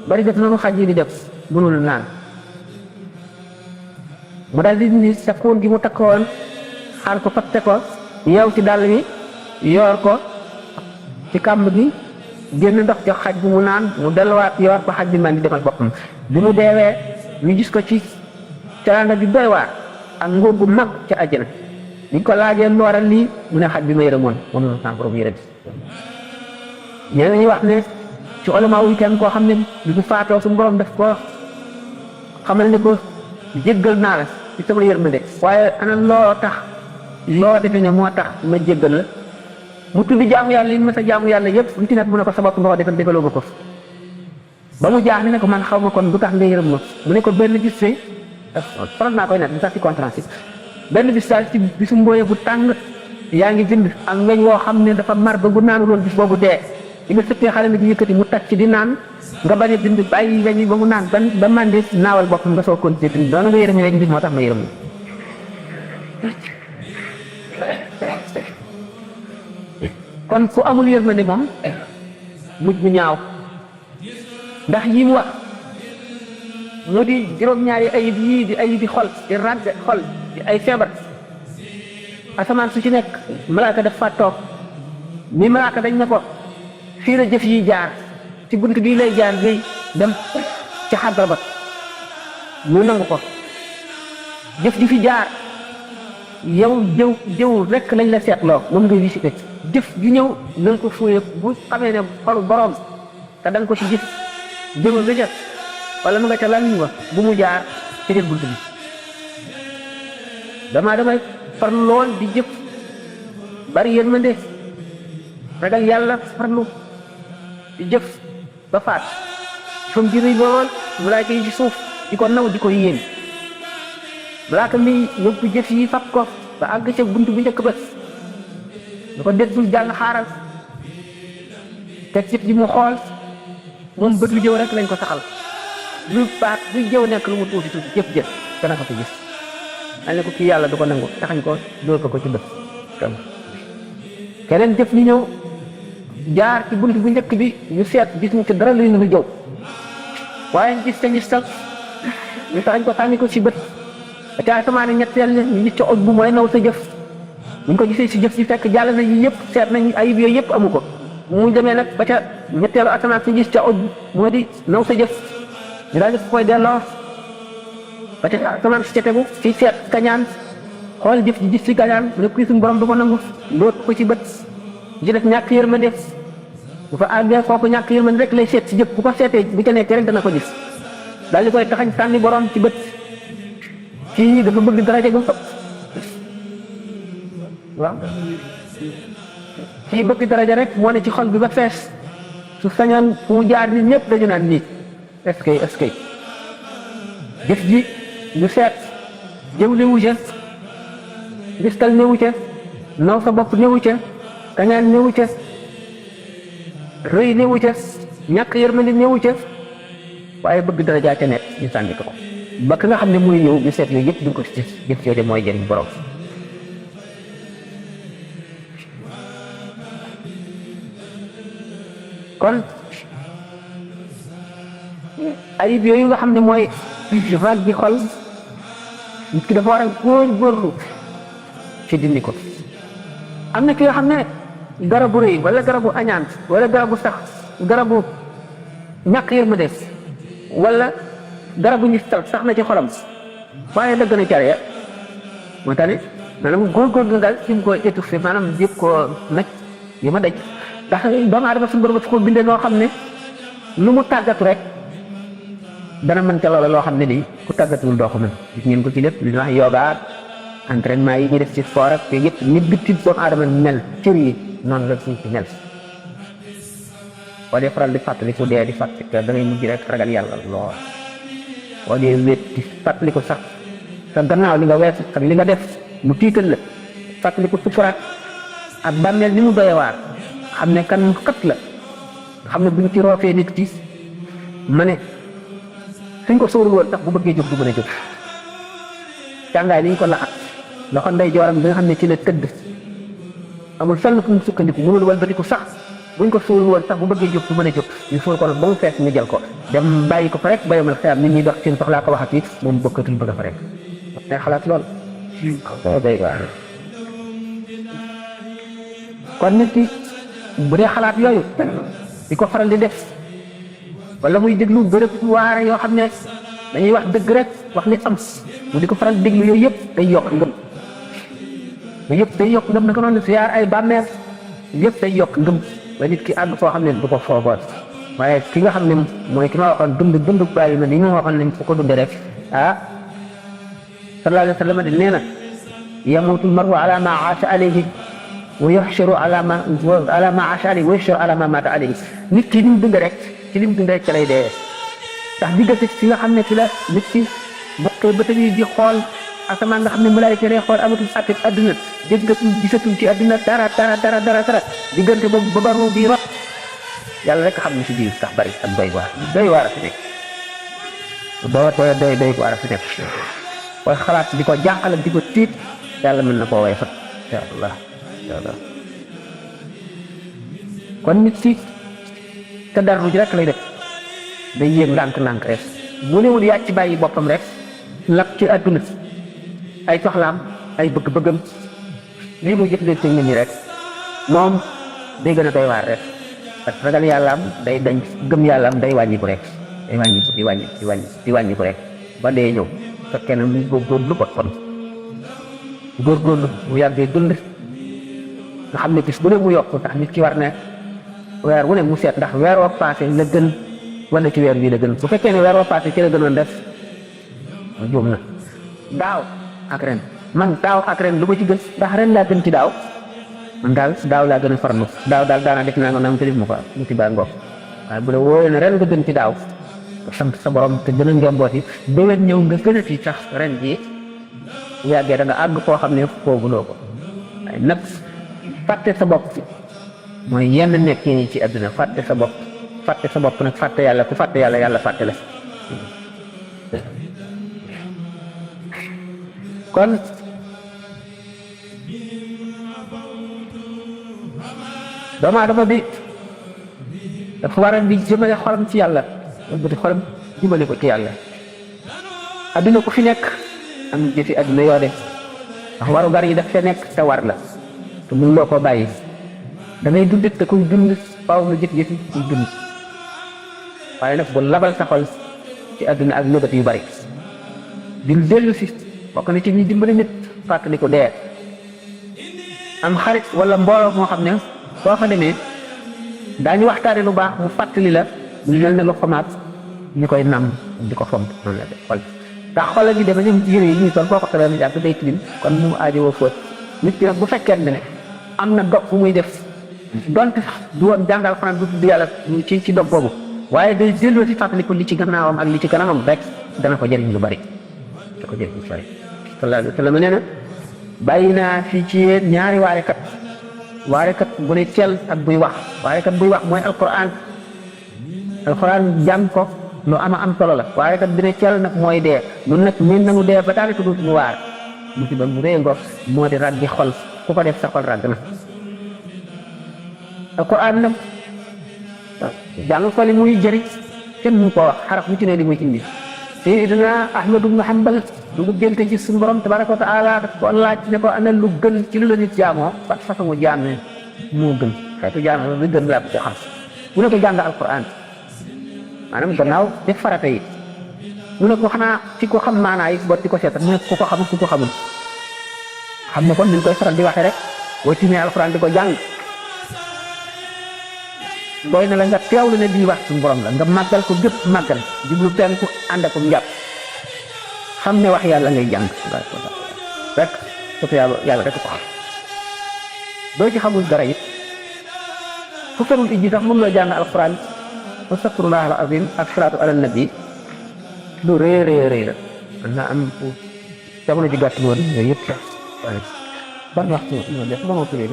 [SPEAKER 1] bari def noonu xaj yi di def mënul naan mu daal di ni sa kuun gi mu takkoon xaar ko fatte ko yeew ci dàll bi yoor ko ci kàmb gi génn ndox jox xaj bi mu naan mu delluwaat yoor ko xaj bi man di demal boppam bi mu deewee ñu gis ko ci teraanga bi doy waar ak nguur gu mag ca àjjana biñ ko laajee lu waral lii mu ne xaj bi ma yërëmoon moom la sama borom yërëm ñeneen ñi wax ne ci ulama yi kenn koo xam ne bi mu faatoo suñu borom def ko xamal ne ko jéggal naa la ci sama yërmande waaye ana loo tax loo defe ne moo tax ma jéggal la mu tuddi jaamu yàlla yi ma sa jaamu yàlla yëpp lu ci nekk mu ne ko sa bopp nga ko defal defaloo ma ko ba mu jaax ne ko man xaw ma kon du tax nga yërëm ma mu ne ko benn gis fee faral naa koy net bi sax ci conférence yi benn bis daal ci bisu mbooye bu tàng yaa ngi bind ak weñ woo xam ne dafa mar ba bu naanu loon bis boobu dee li nga sëppee xale mi di yëkkati mu tàcc di naan nga bañ a bind bàyyi weñ ba mu naan ba mandi naawal boppam nga soo continuer bind doona nga yërëm weñ bi moo tax ma yërëm kon ku amul yërmande moom mujj bu ñaaw ndax yi mu wax mu di juróom-ñaari ayib yii di ayibi xol di ràgg xol di ay feebar asamaan su ci nekk malaaka daf fa toog mi malaaka dañ ne ko fii la jëf yi jaar ci bunt bii lay jaar ngay dem ci xadra ba ñu nangu ko jëf di fi jaar yow jëw rekk lañ la seetloo moom ngay visité jëf ju ñëw na nga ko fuye bu xamee ne xolu borom te da nga ko ci gis jëma nga jëf wala mu nga ca lan wa bu mu jaar ci biir bunt bi damay farlu lool di jëf bari yërmande ragal yàlla farlu di jëf ba faat fam ji rëy lool malaaka yi ci suuf di ko naw di ko yéen malaaka mi yóbbu jëf yi fab ko ba àgg ca bunt bu njëkk ba da ko dégg jàng xaaral teg jëf ji mu xool moom bët lu jëw rek lañ ko saxal lu baat lu jëw nekk lu mu tuuti jëf dana ko gis dañ ne ko kii yàlla du ko nangu taxañ ko dóor ko ci bët keneen jëf ñu ñëw jaar ci bunt bu njëkk bi ñu seet gis ñu ci dara lu ñu jëw waaye gis te gis tal ñu taxañ ko tànni ko ci bët ca asamaan ñetteel ñu gis ca oj bu mooy naw sa jëf buñ ko gisee si jëf si fekk jàll na yi yëpp seet nañ ayib yooyu yëpp amu ko mu demee nag ba ca ñetteelu asamaan si gis ca oj moo di naw sa jëf ñu daal di koy delloo ba ca asamaan si ca tegu ci seet kañaan xool jëf ji gis si kañaan mu ne kuy suñu borom du ko nangu loot ko ci bët ji def ñàkk yërmande bu fa àggee kooku ñàkk yërmande rek lay seet si jëf bu ko seetee bu ca nekkee rek dana ko gis daal di koy taxañ sànni borom ci bët kii dafa bëgg daraja gu fëpp waaw kii bëgg daraja rek moo ne ci xol bi ba fees su sañoon fu mu jaar nit ñëpp dañu naan nii est-ce que jëf ji ñu seet jëw newu ca gistal newu ca naw sa bopp newu ca kañaan newu ca rëy newu ca ñàkk yërmande newu ca waaye bëgg daraja ca nekk ñu sànni ko ba ka nga xam ne muy ñëw ñu seet yooyu yëpp duñ ko ci jëf yooyu mooy jëriñ borom kon ayib yooyu nga xam ne mooy rag bi xol nit ki dafa war a góorgóorlu ci dindi ko am na ki nga xam ne garabu rëy wala garabu añaan wala garabu sax garabu ñàkk yërmande wala garabu ñu sax na ci xolam waaye dëgg na care ya moo tax it maanaam góorgóorlu daal ci mu ko étouffé maanaam yëpp ko nag yi ma daj ndax doomu aadama suñu borom ko bindee noo xam ne lu mu tàggatu rek dana mën ca loola loo xam ne nii ku tàggatuwul doo ko mën gis ngeen ko ci lépp li ñuy wax yoga entraînement yi ñuy def ci sport ak yëpp nit bitti doomu aadama mel cër yi noonu la suñ ci mel boo dee faral di fàttaliku dee di fàttaliku da ngay mujj rek ragal yàlla lool boo dee wéet di fàttaliku sax sa gannaaw li nga wees ak li nga def mu tiital la fàttaliku sukuraat ak bàmmeel ni mu doyee waar xam ne kan xët la xam ne bu ñu ci roofee nit ki ma ne suñ ko sóorul woon sax bu bëggee jóg du mën a jóg càngaay li ñu ko laxat loxo ndey jooram bi nga xam ne ci la tëdd amul fenn fu mu sukkandiku mënul walbatiku sax buñ ko sóorul woon sax bu bëggee jóg du mën a jóg ñu sóor ko nag ba mu fees ñu jël ko dem bàyyi ko fa rek ba yomal xeer nit ñi dox seen soxlaa ko waxat yi moom bokkatul bëgg fa rek day xalaat lool day waar kon nit ki bu dee xalaat yooyu di ko faral di def wala muy déglu bërëb waare yoo xam ne dañuy wax dëgg rek wax li am mu di ko faral di déglu yooyu yëpp day yokk ngëm yooyu yëpp day yokk ngëm naka noonu siyaar ay bàmmeel yëpp day yokk ngëm ba nit ki àgg foo xam ne du ko foogoon waaye ki nga xam ne mooy ki ma waxoon dund bàyyi ma ni ma waxoon ne fu ko dundee rek ah sallallahu alayhi wa sallam de nee na yamutul maru ala ma aasha alayhi wa yuhsharu ala ma aasha alayhi wa yuhsharu ala ma mata alayhi nit ki ni mu dund rek ci lim dund rek ca lay dee ndax diggante fi nga xam ne fi la nit ki bokkee ba tamit di xool asamaan nga xam ne malaayika lay xool amatul àtte adduna déggatul gisatul ci adduna dara diggante boobu ba baru bi rot yàlla rek xam ne si biir sax bari ak doy waar a fi nekk doy waar a fi nekk waaye xalaat di ko jànqal di ko tiit yàlla mën na koo way fat incha allah kon nit ci te dara ji rek lay def day yéeg ndànk-ndànk rek bu newul yàcc ci bàyyi boppam rek lap ci àdduna ay soxlaam ay bëgg-bëggam lii muy jëflante nit ñi rek moom day gën a doy waar rek parce que ragal yàllaam day dañ gëm yàllaam day wàññiku rek day wàññiku di wàññiku rek ba dee ñëw fekkee ne mu góorgóorlu bot kon góorgóorlu bu yàggee dund nga xam ne bis bu ne mu yokk ndax nit ki war ne weer wu ne mu seet ndax weer wa passé la gën wala ci weer bii la gën bu fekkee ne weer wa passé ci la gënoon def juum na daaw ak ren man daaw ak ren lu ma ci gën ndax ren laa gën ci daaw man daal daaw laa gën a farlu daaw daal daanaa def naa nga nam te def ma ko mu ci baa ngoog waaye bu la wóoree ne ren nga gën ci daaw sant sa borom te gën a ngombooti déwén ñëw nga gën a ci sax ren jii bu yàggee da nga àgg koo xam ne fooguloo ko waaye nag fàtte sa bopp mooy yenn nekk yi ci àdduna fàtte sa bopp nag fàtte yàlla ku fàtte yàlla yàlla fàtte la kon doomu aadama bi dafa war a di jëmale xolam ci yàlla bëti xolam jëmale ko ci yàlla adduna ku fi nekk am jëfi adduna yoo def ndax waru gar yi daf fe nekk te war la te mun loo ko bàyyi da ngay dund te kuy dund faaw nga jëf-jëfi kuy dund waaye nag bu labal sa xol ci adduna ak nëbët yu bari di dellu si bokk na ci ñuy dimbali nit fàttali ko dee am xarit wala mbooloo moo xam ne boo fa demee daañu waxtaane lu baax mu fàttali la ñu mel ne lu xomaat ñu koy nam di ko fomp noonu la def xol ndax xoolal gi dama ñëm ci yére yi ñuy sol boo ko xamee jàpp day tilim kon mu aajowoo fóot nit ki nag bu fekkee ne am na dog bu muy def donte sax du woon jàngal xanaa du tudd yàlla ci dog boobu waaye day delloo si fàttali ko li ci gannaawam ak li ci kanamam rek dana ko jëriñ lu bari da ko jëriñ lu bari sallallahu alayhi wa sallam nee na bàyyi naa fii ci yéen ñaari waarekat bu ne teel ak buy wax waarekat buy wax mooy alquran jàng ko lu am solo la waarekat bi ne teel nag mooy dee nun nag min nanu dee ba daal tudd mu waar musiba mu rëy ngoog moo di raggi xol ku ko def sa xol ragg na alquran nag jàng ko li muy jëriñ kenn mu ko wax xaraf mu ci ne li muy indi Sayyidina Ahmad ibn Hanbal lu mu génte ci suñu borom tabaraka wa taala daf ko laaj ne ko ana lu gën ci lu la nit jaamoo ba façon jaam ne moo gën xeetu jaam lu gën laa ko xam mu ne ko jàng alquran maanaam gannaaw def farata yi mu ne ko xanaa ci ko xam maanaa yi bot di ko seetal mu ne ku ko xamul ku ko xamul xam ne kon ni ñu koy faral di waxee rek boo timee alquran di ko jàng doy na la nga teewlu ne lii wax suñu borom la nga màggal ko gépp màggal jublu teen ku ànd ak njàpp xam ne wax yàlla ngay jàng rek surtout yàlla rek ko xam doo ci xamul dara it fu ferul ijji sax mën loo jàng alquran astaghfirullah al azim ak salaatu ala nabi lu rëy la mën naa am jamono ji gàtt woon yooyu yëpp sax waaye ban waxtu ñoo def ba ma turee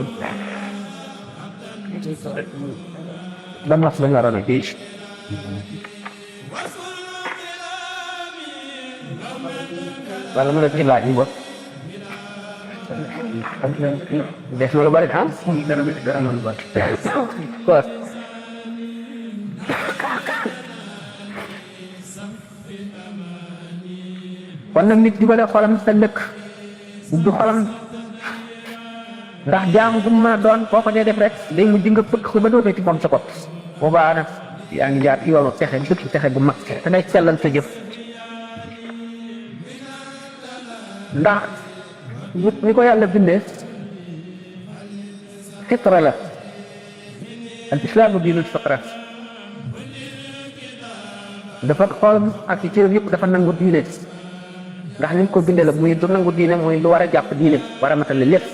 [SPEAKER 1] ban waxtu lañ waroon a fii wala mu def ci laaj yi bopp def na lu bari ah quoi kon nag nit jubale xolam sa lëkk du xolam ndax jaamu bu mu mën a doon boo ko dee def rek day mujj nga pëkk ko ba dootoo ci moom sa bopp boobaa nag yaa ngi jaar yoonu texe dëkk texe bu mag te ngay sellal sa jëf ndax ni ko yàlla bindee fitra la al islaamu diinul fitra dafa xool ak ci cër yëpp dafa nangu diine ndax ni ko bindee la muy du nangu diine muy lu war a jàpp diine war a matale lépp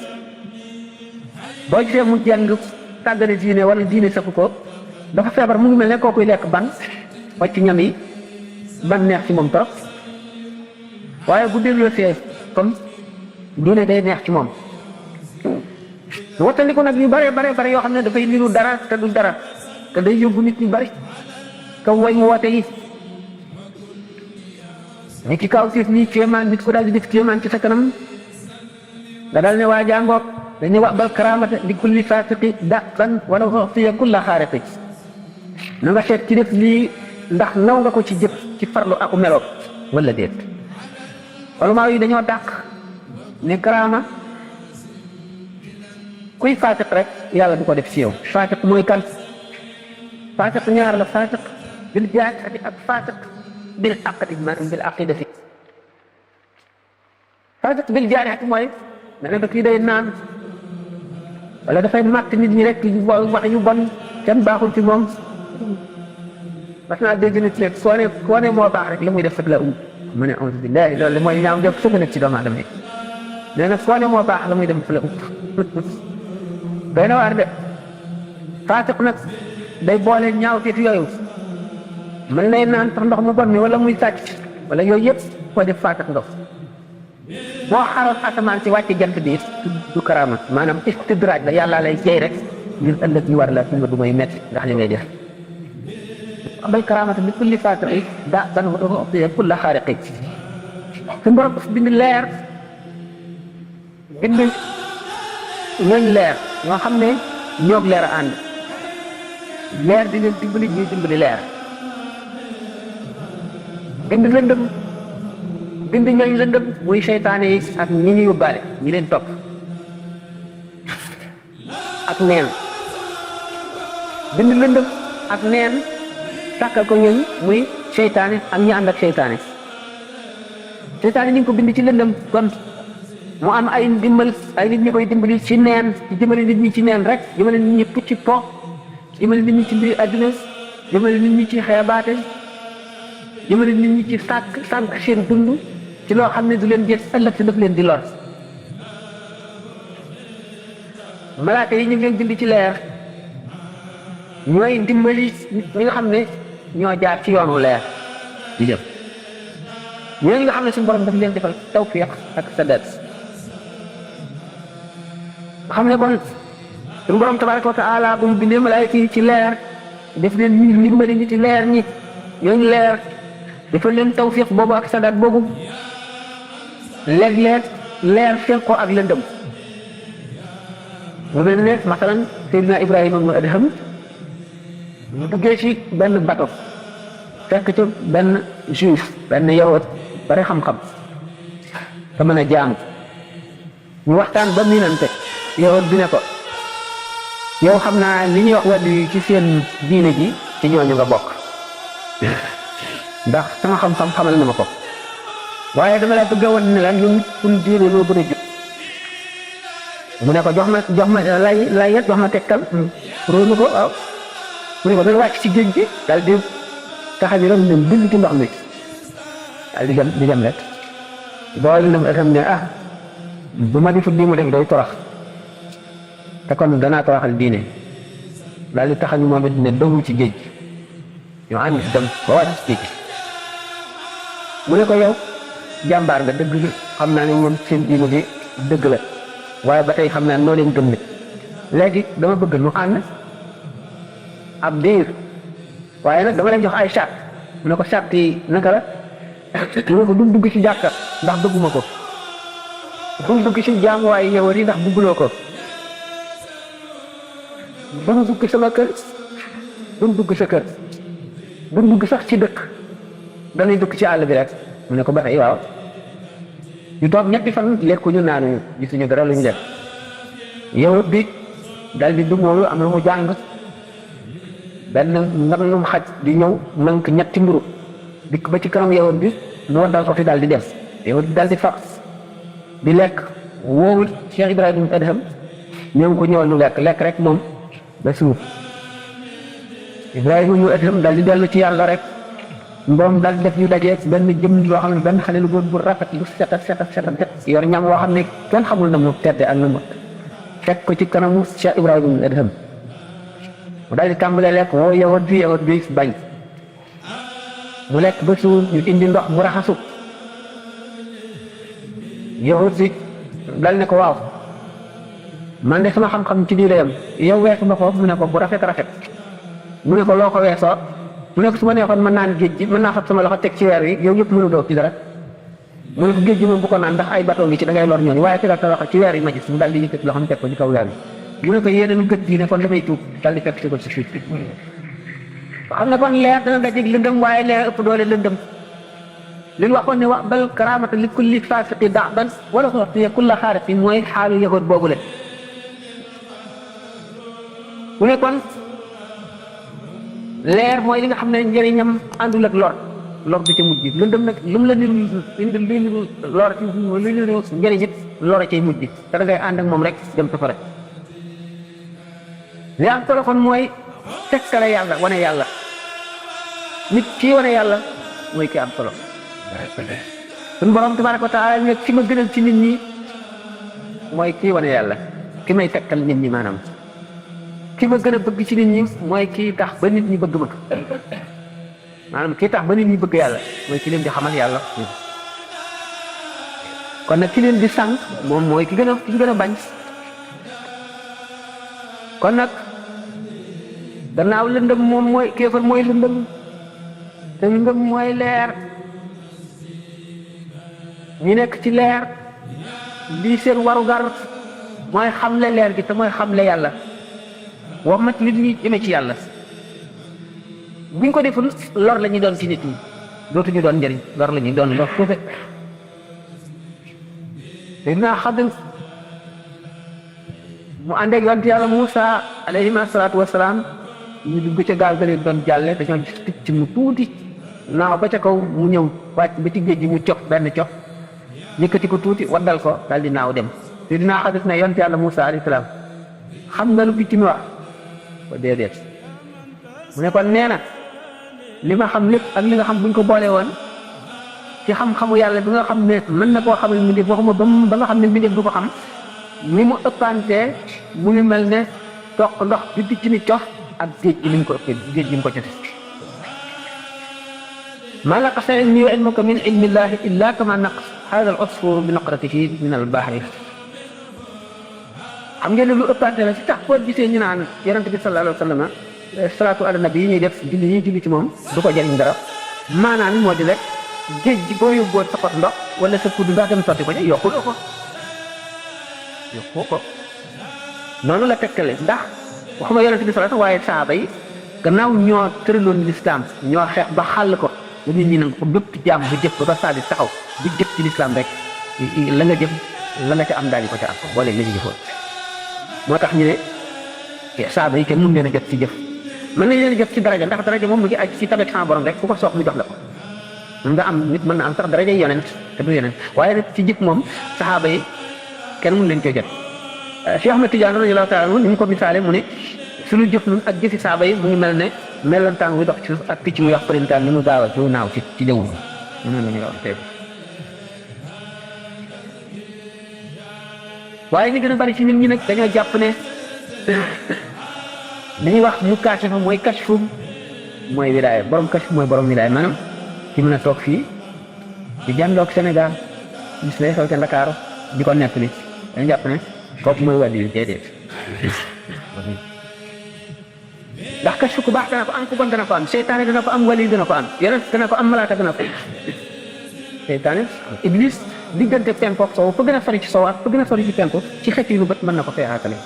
[SPEAKER 1] boo gisee mu jàng tàggale diine wala diine safu ko dafa feebar mu ngi mel ne kookuy lekk ban wàcc ñam yi ban neex ci moom trop waaye bu delloo see comme diine day neex ci moom wattandiku nag yu bare yoo xam ne dafay niru dara te du dara te day yóbbu nit ñu bari kaw way mu woote yi ni ki kaw siif nii kéemaan nit ko daal di def kéemaan ci sa kanam nga dal ne waa jàngoog dañuy wax bal karamata li kulli fasiqi daqan wala u'tiya kulla xaariqi na nga seet ci def lii ndax naw nga ko ci jëf ci farlu ak melo wala déet ulamaa yi dañoo dàq ne karama kuy fasiq rek yàlla du ko def ci yow fasiq mooy kan fasiq ñaar la fasiq bil jaahati ak fasiq bil aqdi maanaam bil aqidati fasiq bil jaahati mooy dana da kii day naan wala dafay màtt nit ñi rek wax yu bon kenn baaxul ci moom mas naa dégg nit rek koo ne moo baax rek la muy def fekk la mu ne auzu billahi loolu mooy ñaaw def sëgg nag ci doomu aadama yi nee na koo ne moo baax la muy def fekk la doy na waar de fasiq nag day boole ñaaw teet yooyu mën lay naan sax ndox mu bon mi wala muy sàcc wala yooyu yëpp koo def fasiq ndox boo xaroon asamaan si wàcc jant bi du karama maanaam istidraaj la yàlla lay jey rek ngir ëllëg ñu war la fi nga du may metti ndax li ngay def bay karamata bi kulli fasiqi daa ban wa kulla xaariqi su borom bind leer bind ñooñ leer ñoo xam ne ñoog leer a ànd leer di leen dimbali ñuy dimbali leer bind lëndëm bind ñooñ lëndëm muy seytaane yi ak ñi ñu yóbbaale ñi leen topp ak neen bind lëndëm ak neen sàkkal ko ñooñ muy seytaane ak ñi ànd ak seytaane seytaane ñu ngi ko bind ci lëndëm kon mu am ay ndimbal ay nit ñi koy dimbali ci neen ci jëmale nit ñi ci neen rek jëmale nit ñi pucci po jëmale nit ñi ci mbiri adduna jëmale nit ñi ci xeebaate jëmale nit ñi ci sànq seen dund ci loo xam ne du leen jël ëllëg si daf leen di lor malaaka yi ñu ngi leen bind ci leer ñooy dimbali ñi nga xam ne ñoo jaar ci yoonu leer di jëm ñooñu nga xam ne suñu borom daf leen defal tawfiq ak sadad nga xam ne kon suñu borom tabaraka wa taala bu mu bindee malaaka yi ci leer def leen ñu dimbali ñi ci leer ñi ñooñu leer defal leen tawfiq boobu ak sadad boobu léeg-léeg leer fekk ko ak lëndëm nga mel ne masalan Seydina Ibrahima mu Adham mu duggee ci benn bato fekk ci benn juif benn yawut bari xam-xam te mën a jaam ñu waxtaan ba miinante yawut bi ne ko yow xam naa li ñuy wax wàllu yi ci seen diine ji ci ñooñu nga bokk ndax sama xam-xam xamal na ma ko waaye dama la bëgg a wan ne la ñun suñu diine loo gën a jub mu ne ko jox ma lay yet jox ma tegtal róonu ko waaw mu ne ko dana wàcc ci géej gi daal di taxa bi ram ne bind ci ndox mi daal di dem rek boole na xam ne bu ma di fut lii mu def day torox te kon danaa toroxal diine daal di taxa ñu moom it ne dogu ci géej gi ñu ànd dem ba wàcc ci géej gi mu ne ko yow jàmbaar nga dëgg la xam naa ne ñoom seen diine ji dëgg la waaye ba tey xam naa noo leen gëm nit léegi dama bëgg nu ànd ab diir waaye nag dama leen jox ay charte mu ne ko charte yi naka la mu ne ko du dugg ci jàkka ndax bëgguma ko du dugg ci jaamuwaay yewar yi ndax bëgguloo ko du dugg sama kër du dugg sa kër du dugg sax ci dëkk dañuy dugg ci àll bi rek mu ne ko ba tey waaw ñu toog ñetti fan lekkuñu naanuñu gisuñu dara lu ñu def yow bi dal di dugg moom am lu mu jàng benn nganum xaj di ñëw nank ñetti mburu dikk ba ci kanam yow bi moo dal ko fi daal di dem yow bi daal di fab di lekk woowul Cheikh Ibrahima Adham ñëw ko ñëwal nu lekk rek moom ba suuf Ibrahima ñu Adham daal di dellu ci yàlla rek mboom daal def ñu dajeeg benn jëm boo xam ne benn xale lu góor bu rafet lu set yor ñam woo xam ne kenn xamul na mu tedde ak na mu fekk ko ci kanamu Cheikh Ibrahima Adham mu daal di tàmbalee lekk woo yawut bi bañ mu lekk ba suur ñu indi ndox mu raxasu yawut bi dal ne ko waaw man de sama xam-xam ci lii la yem yow weesu ma ko mu ne ko bu rafet mu ne ko loo ko weesoo mu ne ko su ma neexoon mën naan géej gi mën naa fab sama loxo teg ci weer wi yow yëpp mënu doo ci dara mu ne ko géej gi moom bu ko naan ndax ay bateau ngi ci da ngay lor ñooñu waaye tegal sa loxo ci weer yi ma gis mu daal di yëkkati loxo teg ko ci kaw weer bi mu ne ko yéeneen gët bii ne kon damay tuub daal di fekk si ko ci suuf xam ne kon leer dana dajeeg lëndëm waaye leer ëpp doole lëndëm li ñu waxoon ne wax bal karaamata li kulli faasiqi da'ban wala ko waxtu kulla xaariqi mooy xaalu yëgoot boobu le mu ne kon leer mooy li nga xam ne njëriñam àndul ak lor du ca mujj lëndëm nag lu mu la niru lor ci lu niru njëriñ it lor a cay mujj te da ngay ànd ak moom rek dem safara li am solo kon mooy tekkale yàlla wane yàlla nit kii wane yàlla mooy ki am solo suñu borom tabaraka wa taala ne ki ma gënal ci nit ñi mooy kii wane yàlla ki may tekkal nit ñi maanaam ki ma gën a bëgg ci nit ñi mooy kii tax ba nit ñi bëgg ma maanaam kii tax ba nit ñi bëgg yàlla mooy ki leen di xamal yàlla kon nag ki leen di sànq moom mooy ki gën a bañ kon nag gannaaw lëndëm moom mooy kéefar mooy lëndëm te lëndëm mooy leer ñi nekk ci leer lii seen warugar mooy xamle leer gi te mooy xamle yàlla wax mat nit ñi jëme ci yàlla buñ ko deful lor la ñuy doon ci nit ñi dootuñu doon njëriñ lor la ñuy doon ndox suufe Seydina Xadir mu ànd ak yonent yàlla Muusa alayhi salaatu wasalaam ñu dugg ca gaal ga leen doon jàlle dañoo gis picc mu tuuti naaw ba ca kaw mu ñëw wàcc ba ci géej gi mu cof benn cof yëkkati ko tuuti waddal ko daal di naaw dem Seydina Xadir ne yonent yàlla Muusa alayhi salaam xam nga lu picc mi wax ko déedéet mu ne kon nee na li ma xam lépp ak li nga xam buñ ko boole woon ci xam-xamu yàlla bi nga xam ne mën na koo xamal mbindeef waxuma ba nga xam ne mbindeef du ko xam ni mu ëppantee mu ngi mel ne toq ndox bi di ci ni cof ak géej gi ni mu ko ëppee géej gi mu ko cofe ma naqasa ilmi wa ilmuka min ilmillahi illa kama naqas hada al usfur bi naqratihi min al bahri xam ngeen ne lu ëppante la si tax boo gisee ñu naan yonent bi sallallahu alayhi wa sallam salaatu ala nabi yi ñuy def julli ñuy julli ci moom du ko jëriñ dara maanaam moo di rek géej gi boo yóbboo sa pot ndox wala sa kudd ndox dem sotti ko ca yokku ko noonu la tekkale ndax waxuma yonent bi sallallahu waaye saaba yi gannaaw ñoo tëraloon lislaam ñoo xeex ba xàll ko ba nit ñi nag ko bépp jaam bu jëf ba saa di taxaw bu jëf ci lislaam rek la nga jëf la nga ca am daañu ko ca am boole nga ci jëfoon moo tax ñu ne saaba yi kenn mun leen a jot ci jëf mën nañ leen a jot ci daraja ndax daraja moom mu ngi aj ci tabet sama borom rek fu ko soox mu jox la ko mën nga am nit mën na am sax daraja yonent te du yonent waaye nag ci jëf moom saxaaba yi kenn mun leen koy jot Cheikh Ahmed Tidiane radiyallahu taala anhu ni mu ko misaale mu ne suñu jëf nun ak jëfi saaba yi mu ngi mel ne melantaan muy dox ci suuf ak picc muy wax printaan ni mu gaaw a su naaw ci jaww ji noonu la ñuy wax tey waaye ñu gën a bari ci nit ñi nag dañoo jàpp ne li ñuy wax mu kaashifa mooy kashfu mooy wilaaya borom kashfu mooy borom wilaaya maanaam ci mën a toog fii di jàndoog Sénégal gis lay xew ca Ndakaaru di ko nettali dañu jàpp ne kooku mooy wàllu yu déedéet ndax kashfu ku baax dana ko am ku bon dana ko am seytaane dana ko am wali dana ko am yeneen dana ko am malaaka dana ko seytaane iblis diggante penku ak sow fa gën a sori ci sow ak fa gën a sori ci penku ci xet yi lu bët mën na ko feexaatale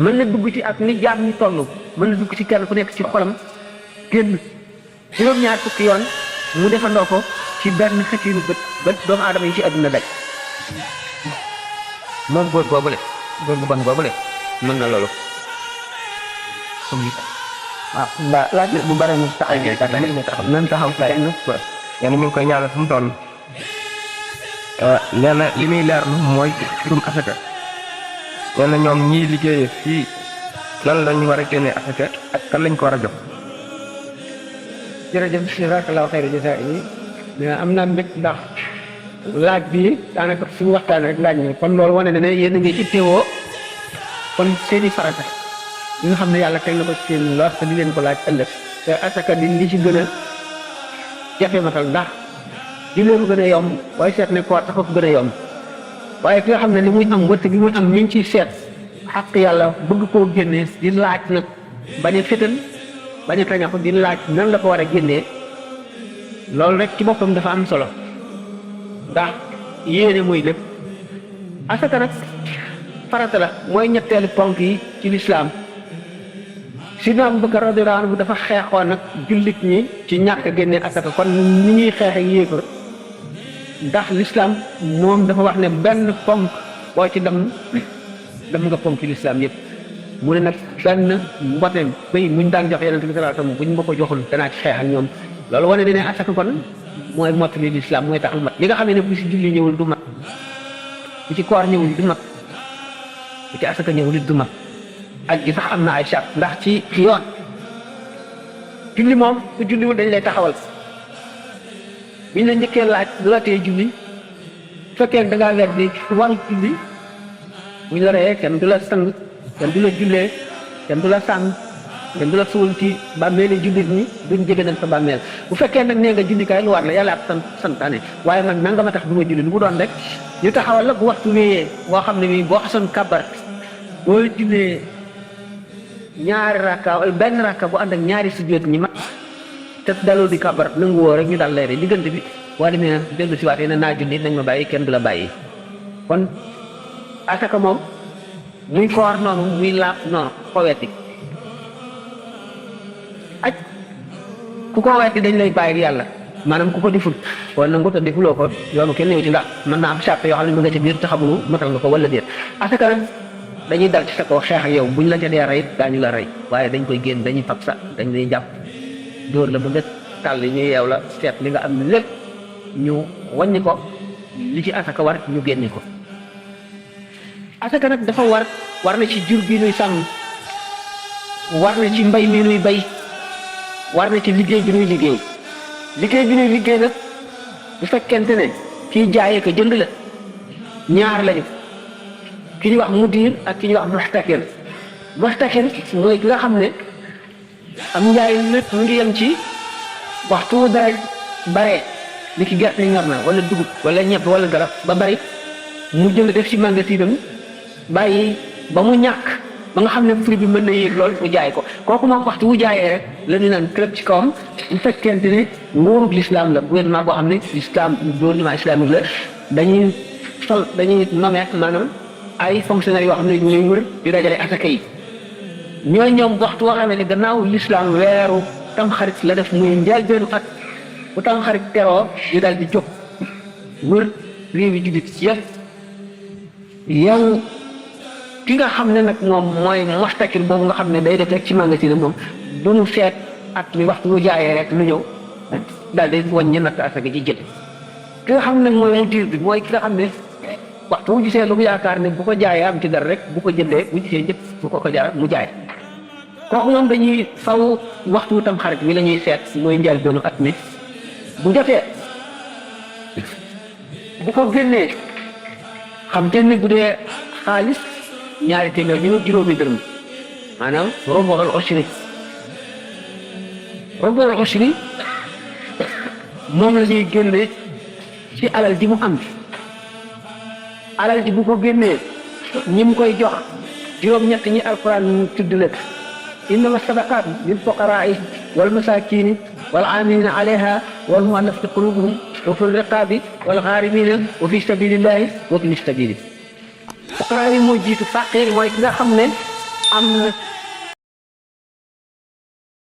[SPEAKER 1] mën na dugg ci ak ni jaam ñi toll mën na dugg ci kenn ku nekk ci xolam génn juróom-ñaar fukki yoon mu defandoo ko ci benn xet yi lu bët doomu aadama yi ci àdduna daj moom góor boobule góor bu bon boobule mën na loolu waaw mbaa laaj bu bare mu taxaw nan taxaw
[SPEAKER 2] yéen ñu ngi koy ñaanal fu mu toll nee na li muy leerlu mooy mbirum asaka nee na ñoom ñiy liggéeyee fii lan lañu war a génnee asaka ak kan lañ ko war a jox.
[SPEAKER 1] jërëjëf jazakallahu xayra jazaa yi am naa mbég ndax laaj bi daanaka suñu waxtaan rek laaj na kon loolu wane na ne yéen a ngi ittewoo kon seeni farata li nga xam ne yàlla teg na ko seen lor te di leen ko laaj ëllëg te asaka di li ci gën a jafe matal ndax di leen gën a yomb waaye seet ne koor dafa ko gën a yomb waaye ki nga xam ne li muy am wëtt gi muy am mi ngi ciy seet xaq yàlla bëgg koo génnee di laaj nag bañ a fétal bañ a tañax di laaj nan la ko war a génnee loolu rek ci boppam dafa am solo ndax yéene mooy lépp asaka nag farata la mooy ñetteelu ponk yi ci lislaam Sidna Abubakar radiyallahu anhu dafa xeexoon nag jullit ñi ci ñàkk génne asaka kon ni ñuy xeex ak yéefar ndax lislaam moom dafa wax ne benn ponk boo ci dem nga ponk ci lislaam yëpp mu ne nag benn mboteem bay muñ daan jox Yonent bi sallallahu alayhi wasallam buñ ma ko joxul danaa ci xeex ak ñoom loolu wane ne asaka kon mooy mottali lislaam mooy taxal mat li nga xam ne bu ci julli ñëwul du mat bu ci koor ñëwul du mat bu ci asaka ñëwul du mat ak gi sax am na ay charte ndax ci yoon julli moom ku julliwul dañ lay taxawal biñ la njëkkee laaj lu la tee julli bu fekkee da ngaa weddi waru julli buñ la reyee kenn du la sang kenn du la jullee kenn du la sàng kenn du la suul ci bàmmeeli jullit ñi duñ jege nañ sa bàmmeel bu fekkee nag nee nga julli kaay lu war la yàlla ak santaane waaye nag nanga ma tax du ma julli lu mu doon rek ñu taxawal la bu waxtu wéyee boo xam ne bii boo xasoon kàbbar boo jullee ñaari rakka wala benn rakka bu ànd ak ñaari sujjóot ñi mat te dalul di kàbbar nangu woo rek ñu dal leere diggante bi boo demee dellu si waatee ne naa julli nañ ma bàyyi kenn du la bàyyi kon asaka moom muy koor noonu muy laab noonu ko wetti aj ku ko wetti dañ lay bàyyi yàlla maanaam ku ko deful wala nangu te defuloo ko yoonu kenn ñëw ci ndax mën naa am charte yoo xam ne mu nga ci biir te xamulu matal nga ko wala déet asaka nag dañuy dal ci sa kaw xeex ak yow buñ la ca dee rey daañu la rey waaye dañ koy génn dañuy fab sa dañ lay jàpp dóor la ba nga tàll ñu yeew la seet li nga am lépp ñu wàññi ko li ci asaka war ñu génne ko asaka nag dafa war na ci jur bi nuy sàmm war na ci mbay mi nuy bay war na ci liggéey bi nuy liggéey nag bu fekkente ne kii jaayee ko jënd la ñaar lañu ki ñuy wax mudir ak ki ñuy wax muxtakir mooy ki nga xam ne am njaay lépp mu ngi yem ci waxtu dara bare li ki gerte ñor na wala dugub wala ñebe wala garab ba bari mu jënd def ci magasinam bàyyi ba mu ñàkk ba nga xam ne prix bi mën na yéeg lool mu jaay ko kooku moom waxtu wu jaayee rek la ñu naan club ci kawam bu fekkente ne nguurug l'islam la gouvernement boo xam ne islam gouvernement islamique la dañuy nommé maanaam ay fonctionnaires yoo xam ne ñooy wër di dajale asaka yi ñoom waxtu woo xam ne gannaaw l'islam weeru tamxarit la def muy njëlbéenu at bu tamxarit teroo ñu daal di jóg wër réew yi jullit yëpp yow ki nga xam ne nag moom mooy muxtakir boobu nga xam ne day def rek ci magasin moom du ñu seet at mi waxtu bu jaayee rek lu ñëw daal di wàññi natt asaka ji jël ki nga xam ne mooy mudir bi mooy ki nga xam ne waxtu bu gisee lu mu yaakaar ne bu ko jaayee am ci dara rek bu ko jëndee bu gisee njëkk bu ko jaar mu jaay kooku ñoom dañuy faw waxtu tam xarit wi la ñuy seet mooy njëlbéenu at mi bu jotee bu ko génnee xam te ne bu dee xaalis ñaari téeméer ñu juróomi dërëm maanaam robool usri moom la ñuy génne ci alal ji mu am alal ji bu ko génnee ñi mu koy jox juróom-ñett ñi alquran ñu tudd leen innama sadaqaat lil fuqaraai wal masakini wal amilina alayha wal muallafati qulubuhum wa fi riqabi wal gharimina wa fi sabilillahi wa ibni sabili fuqaraa yi moo jiitu faqir mooy ki nga xam ne am na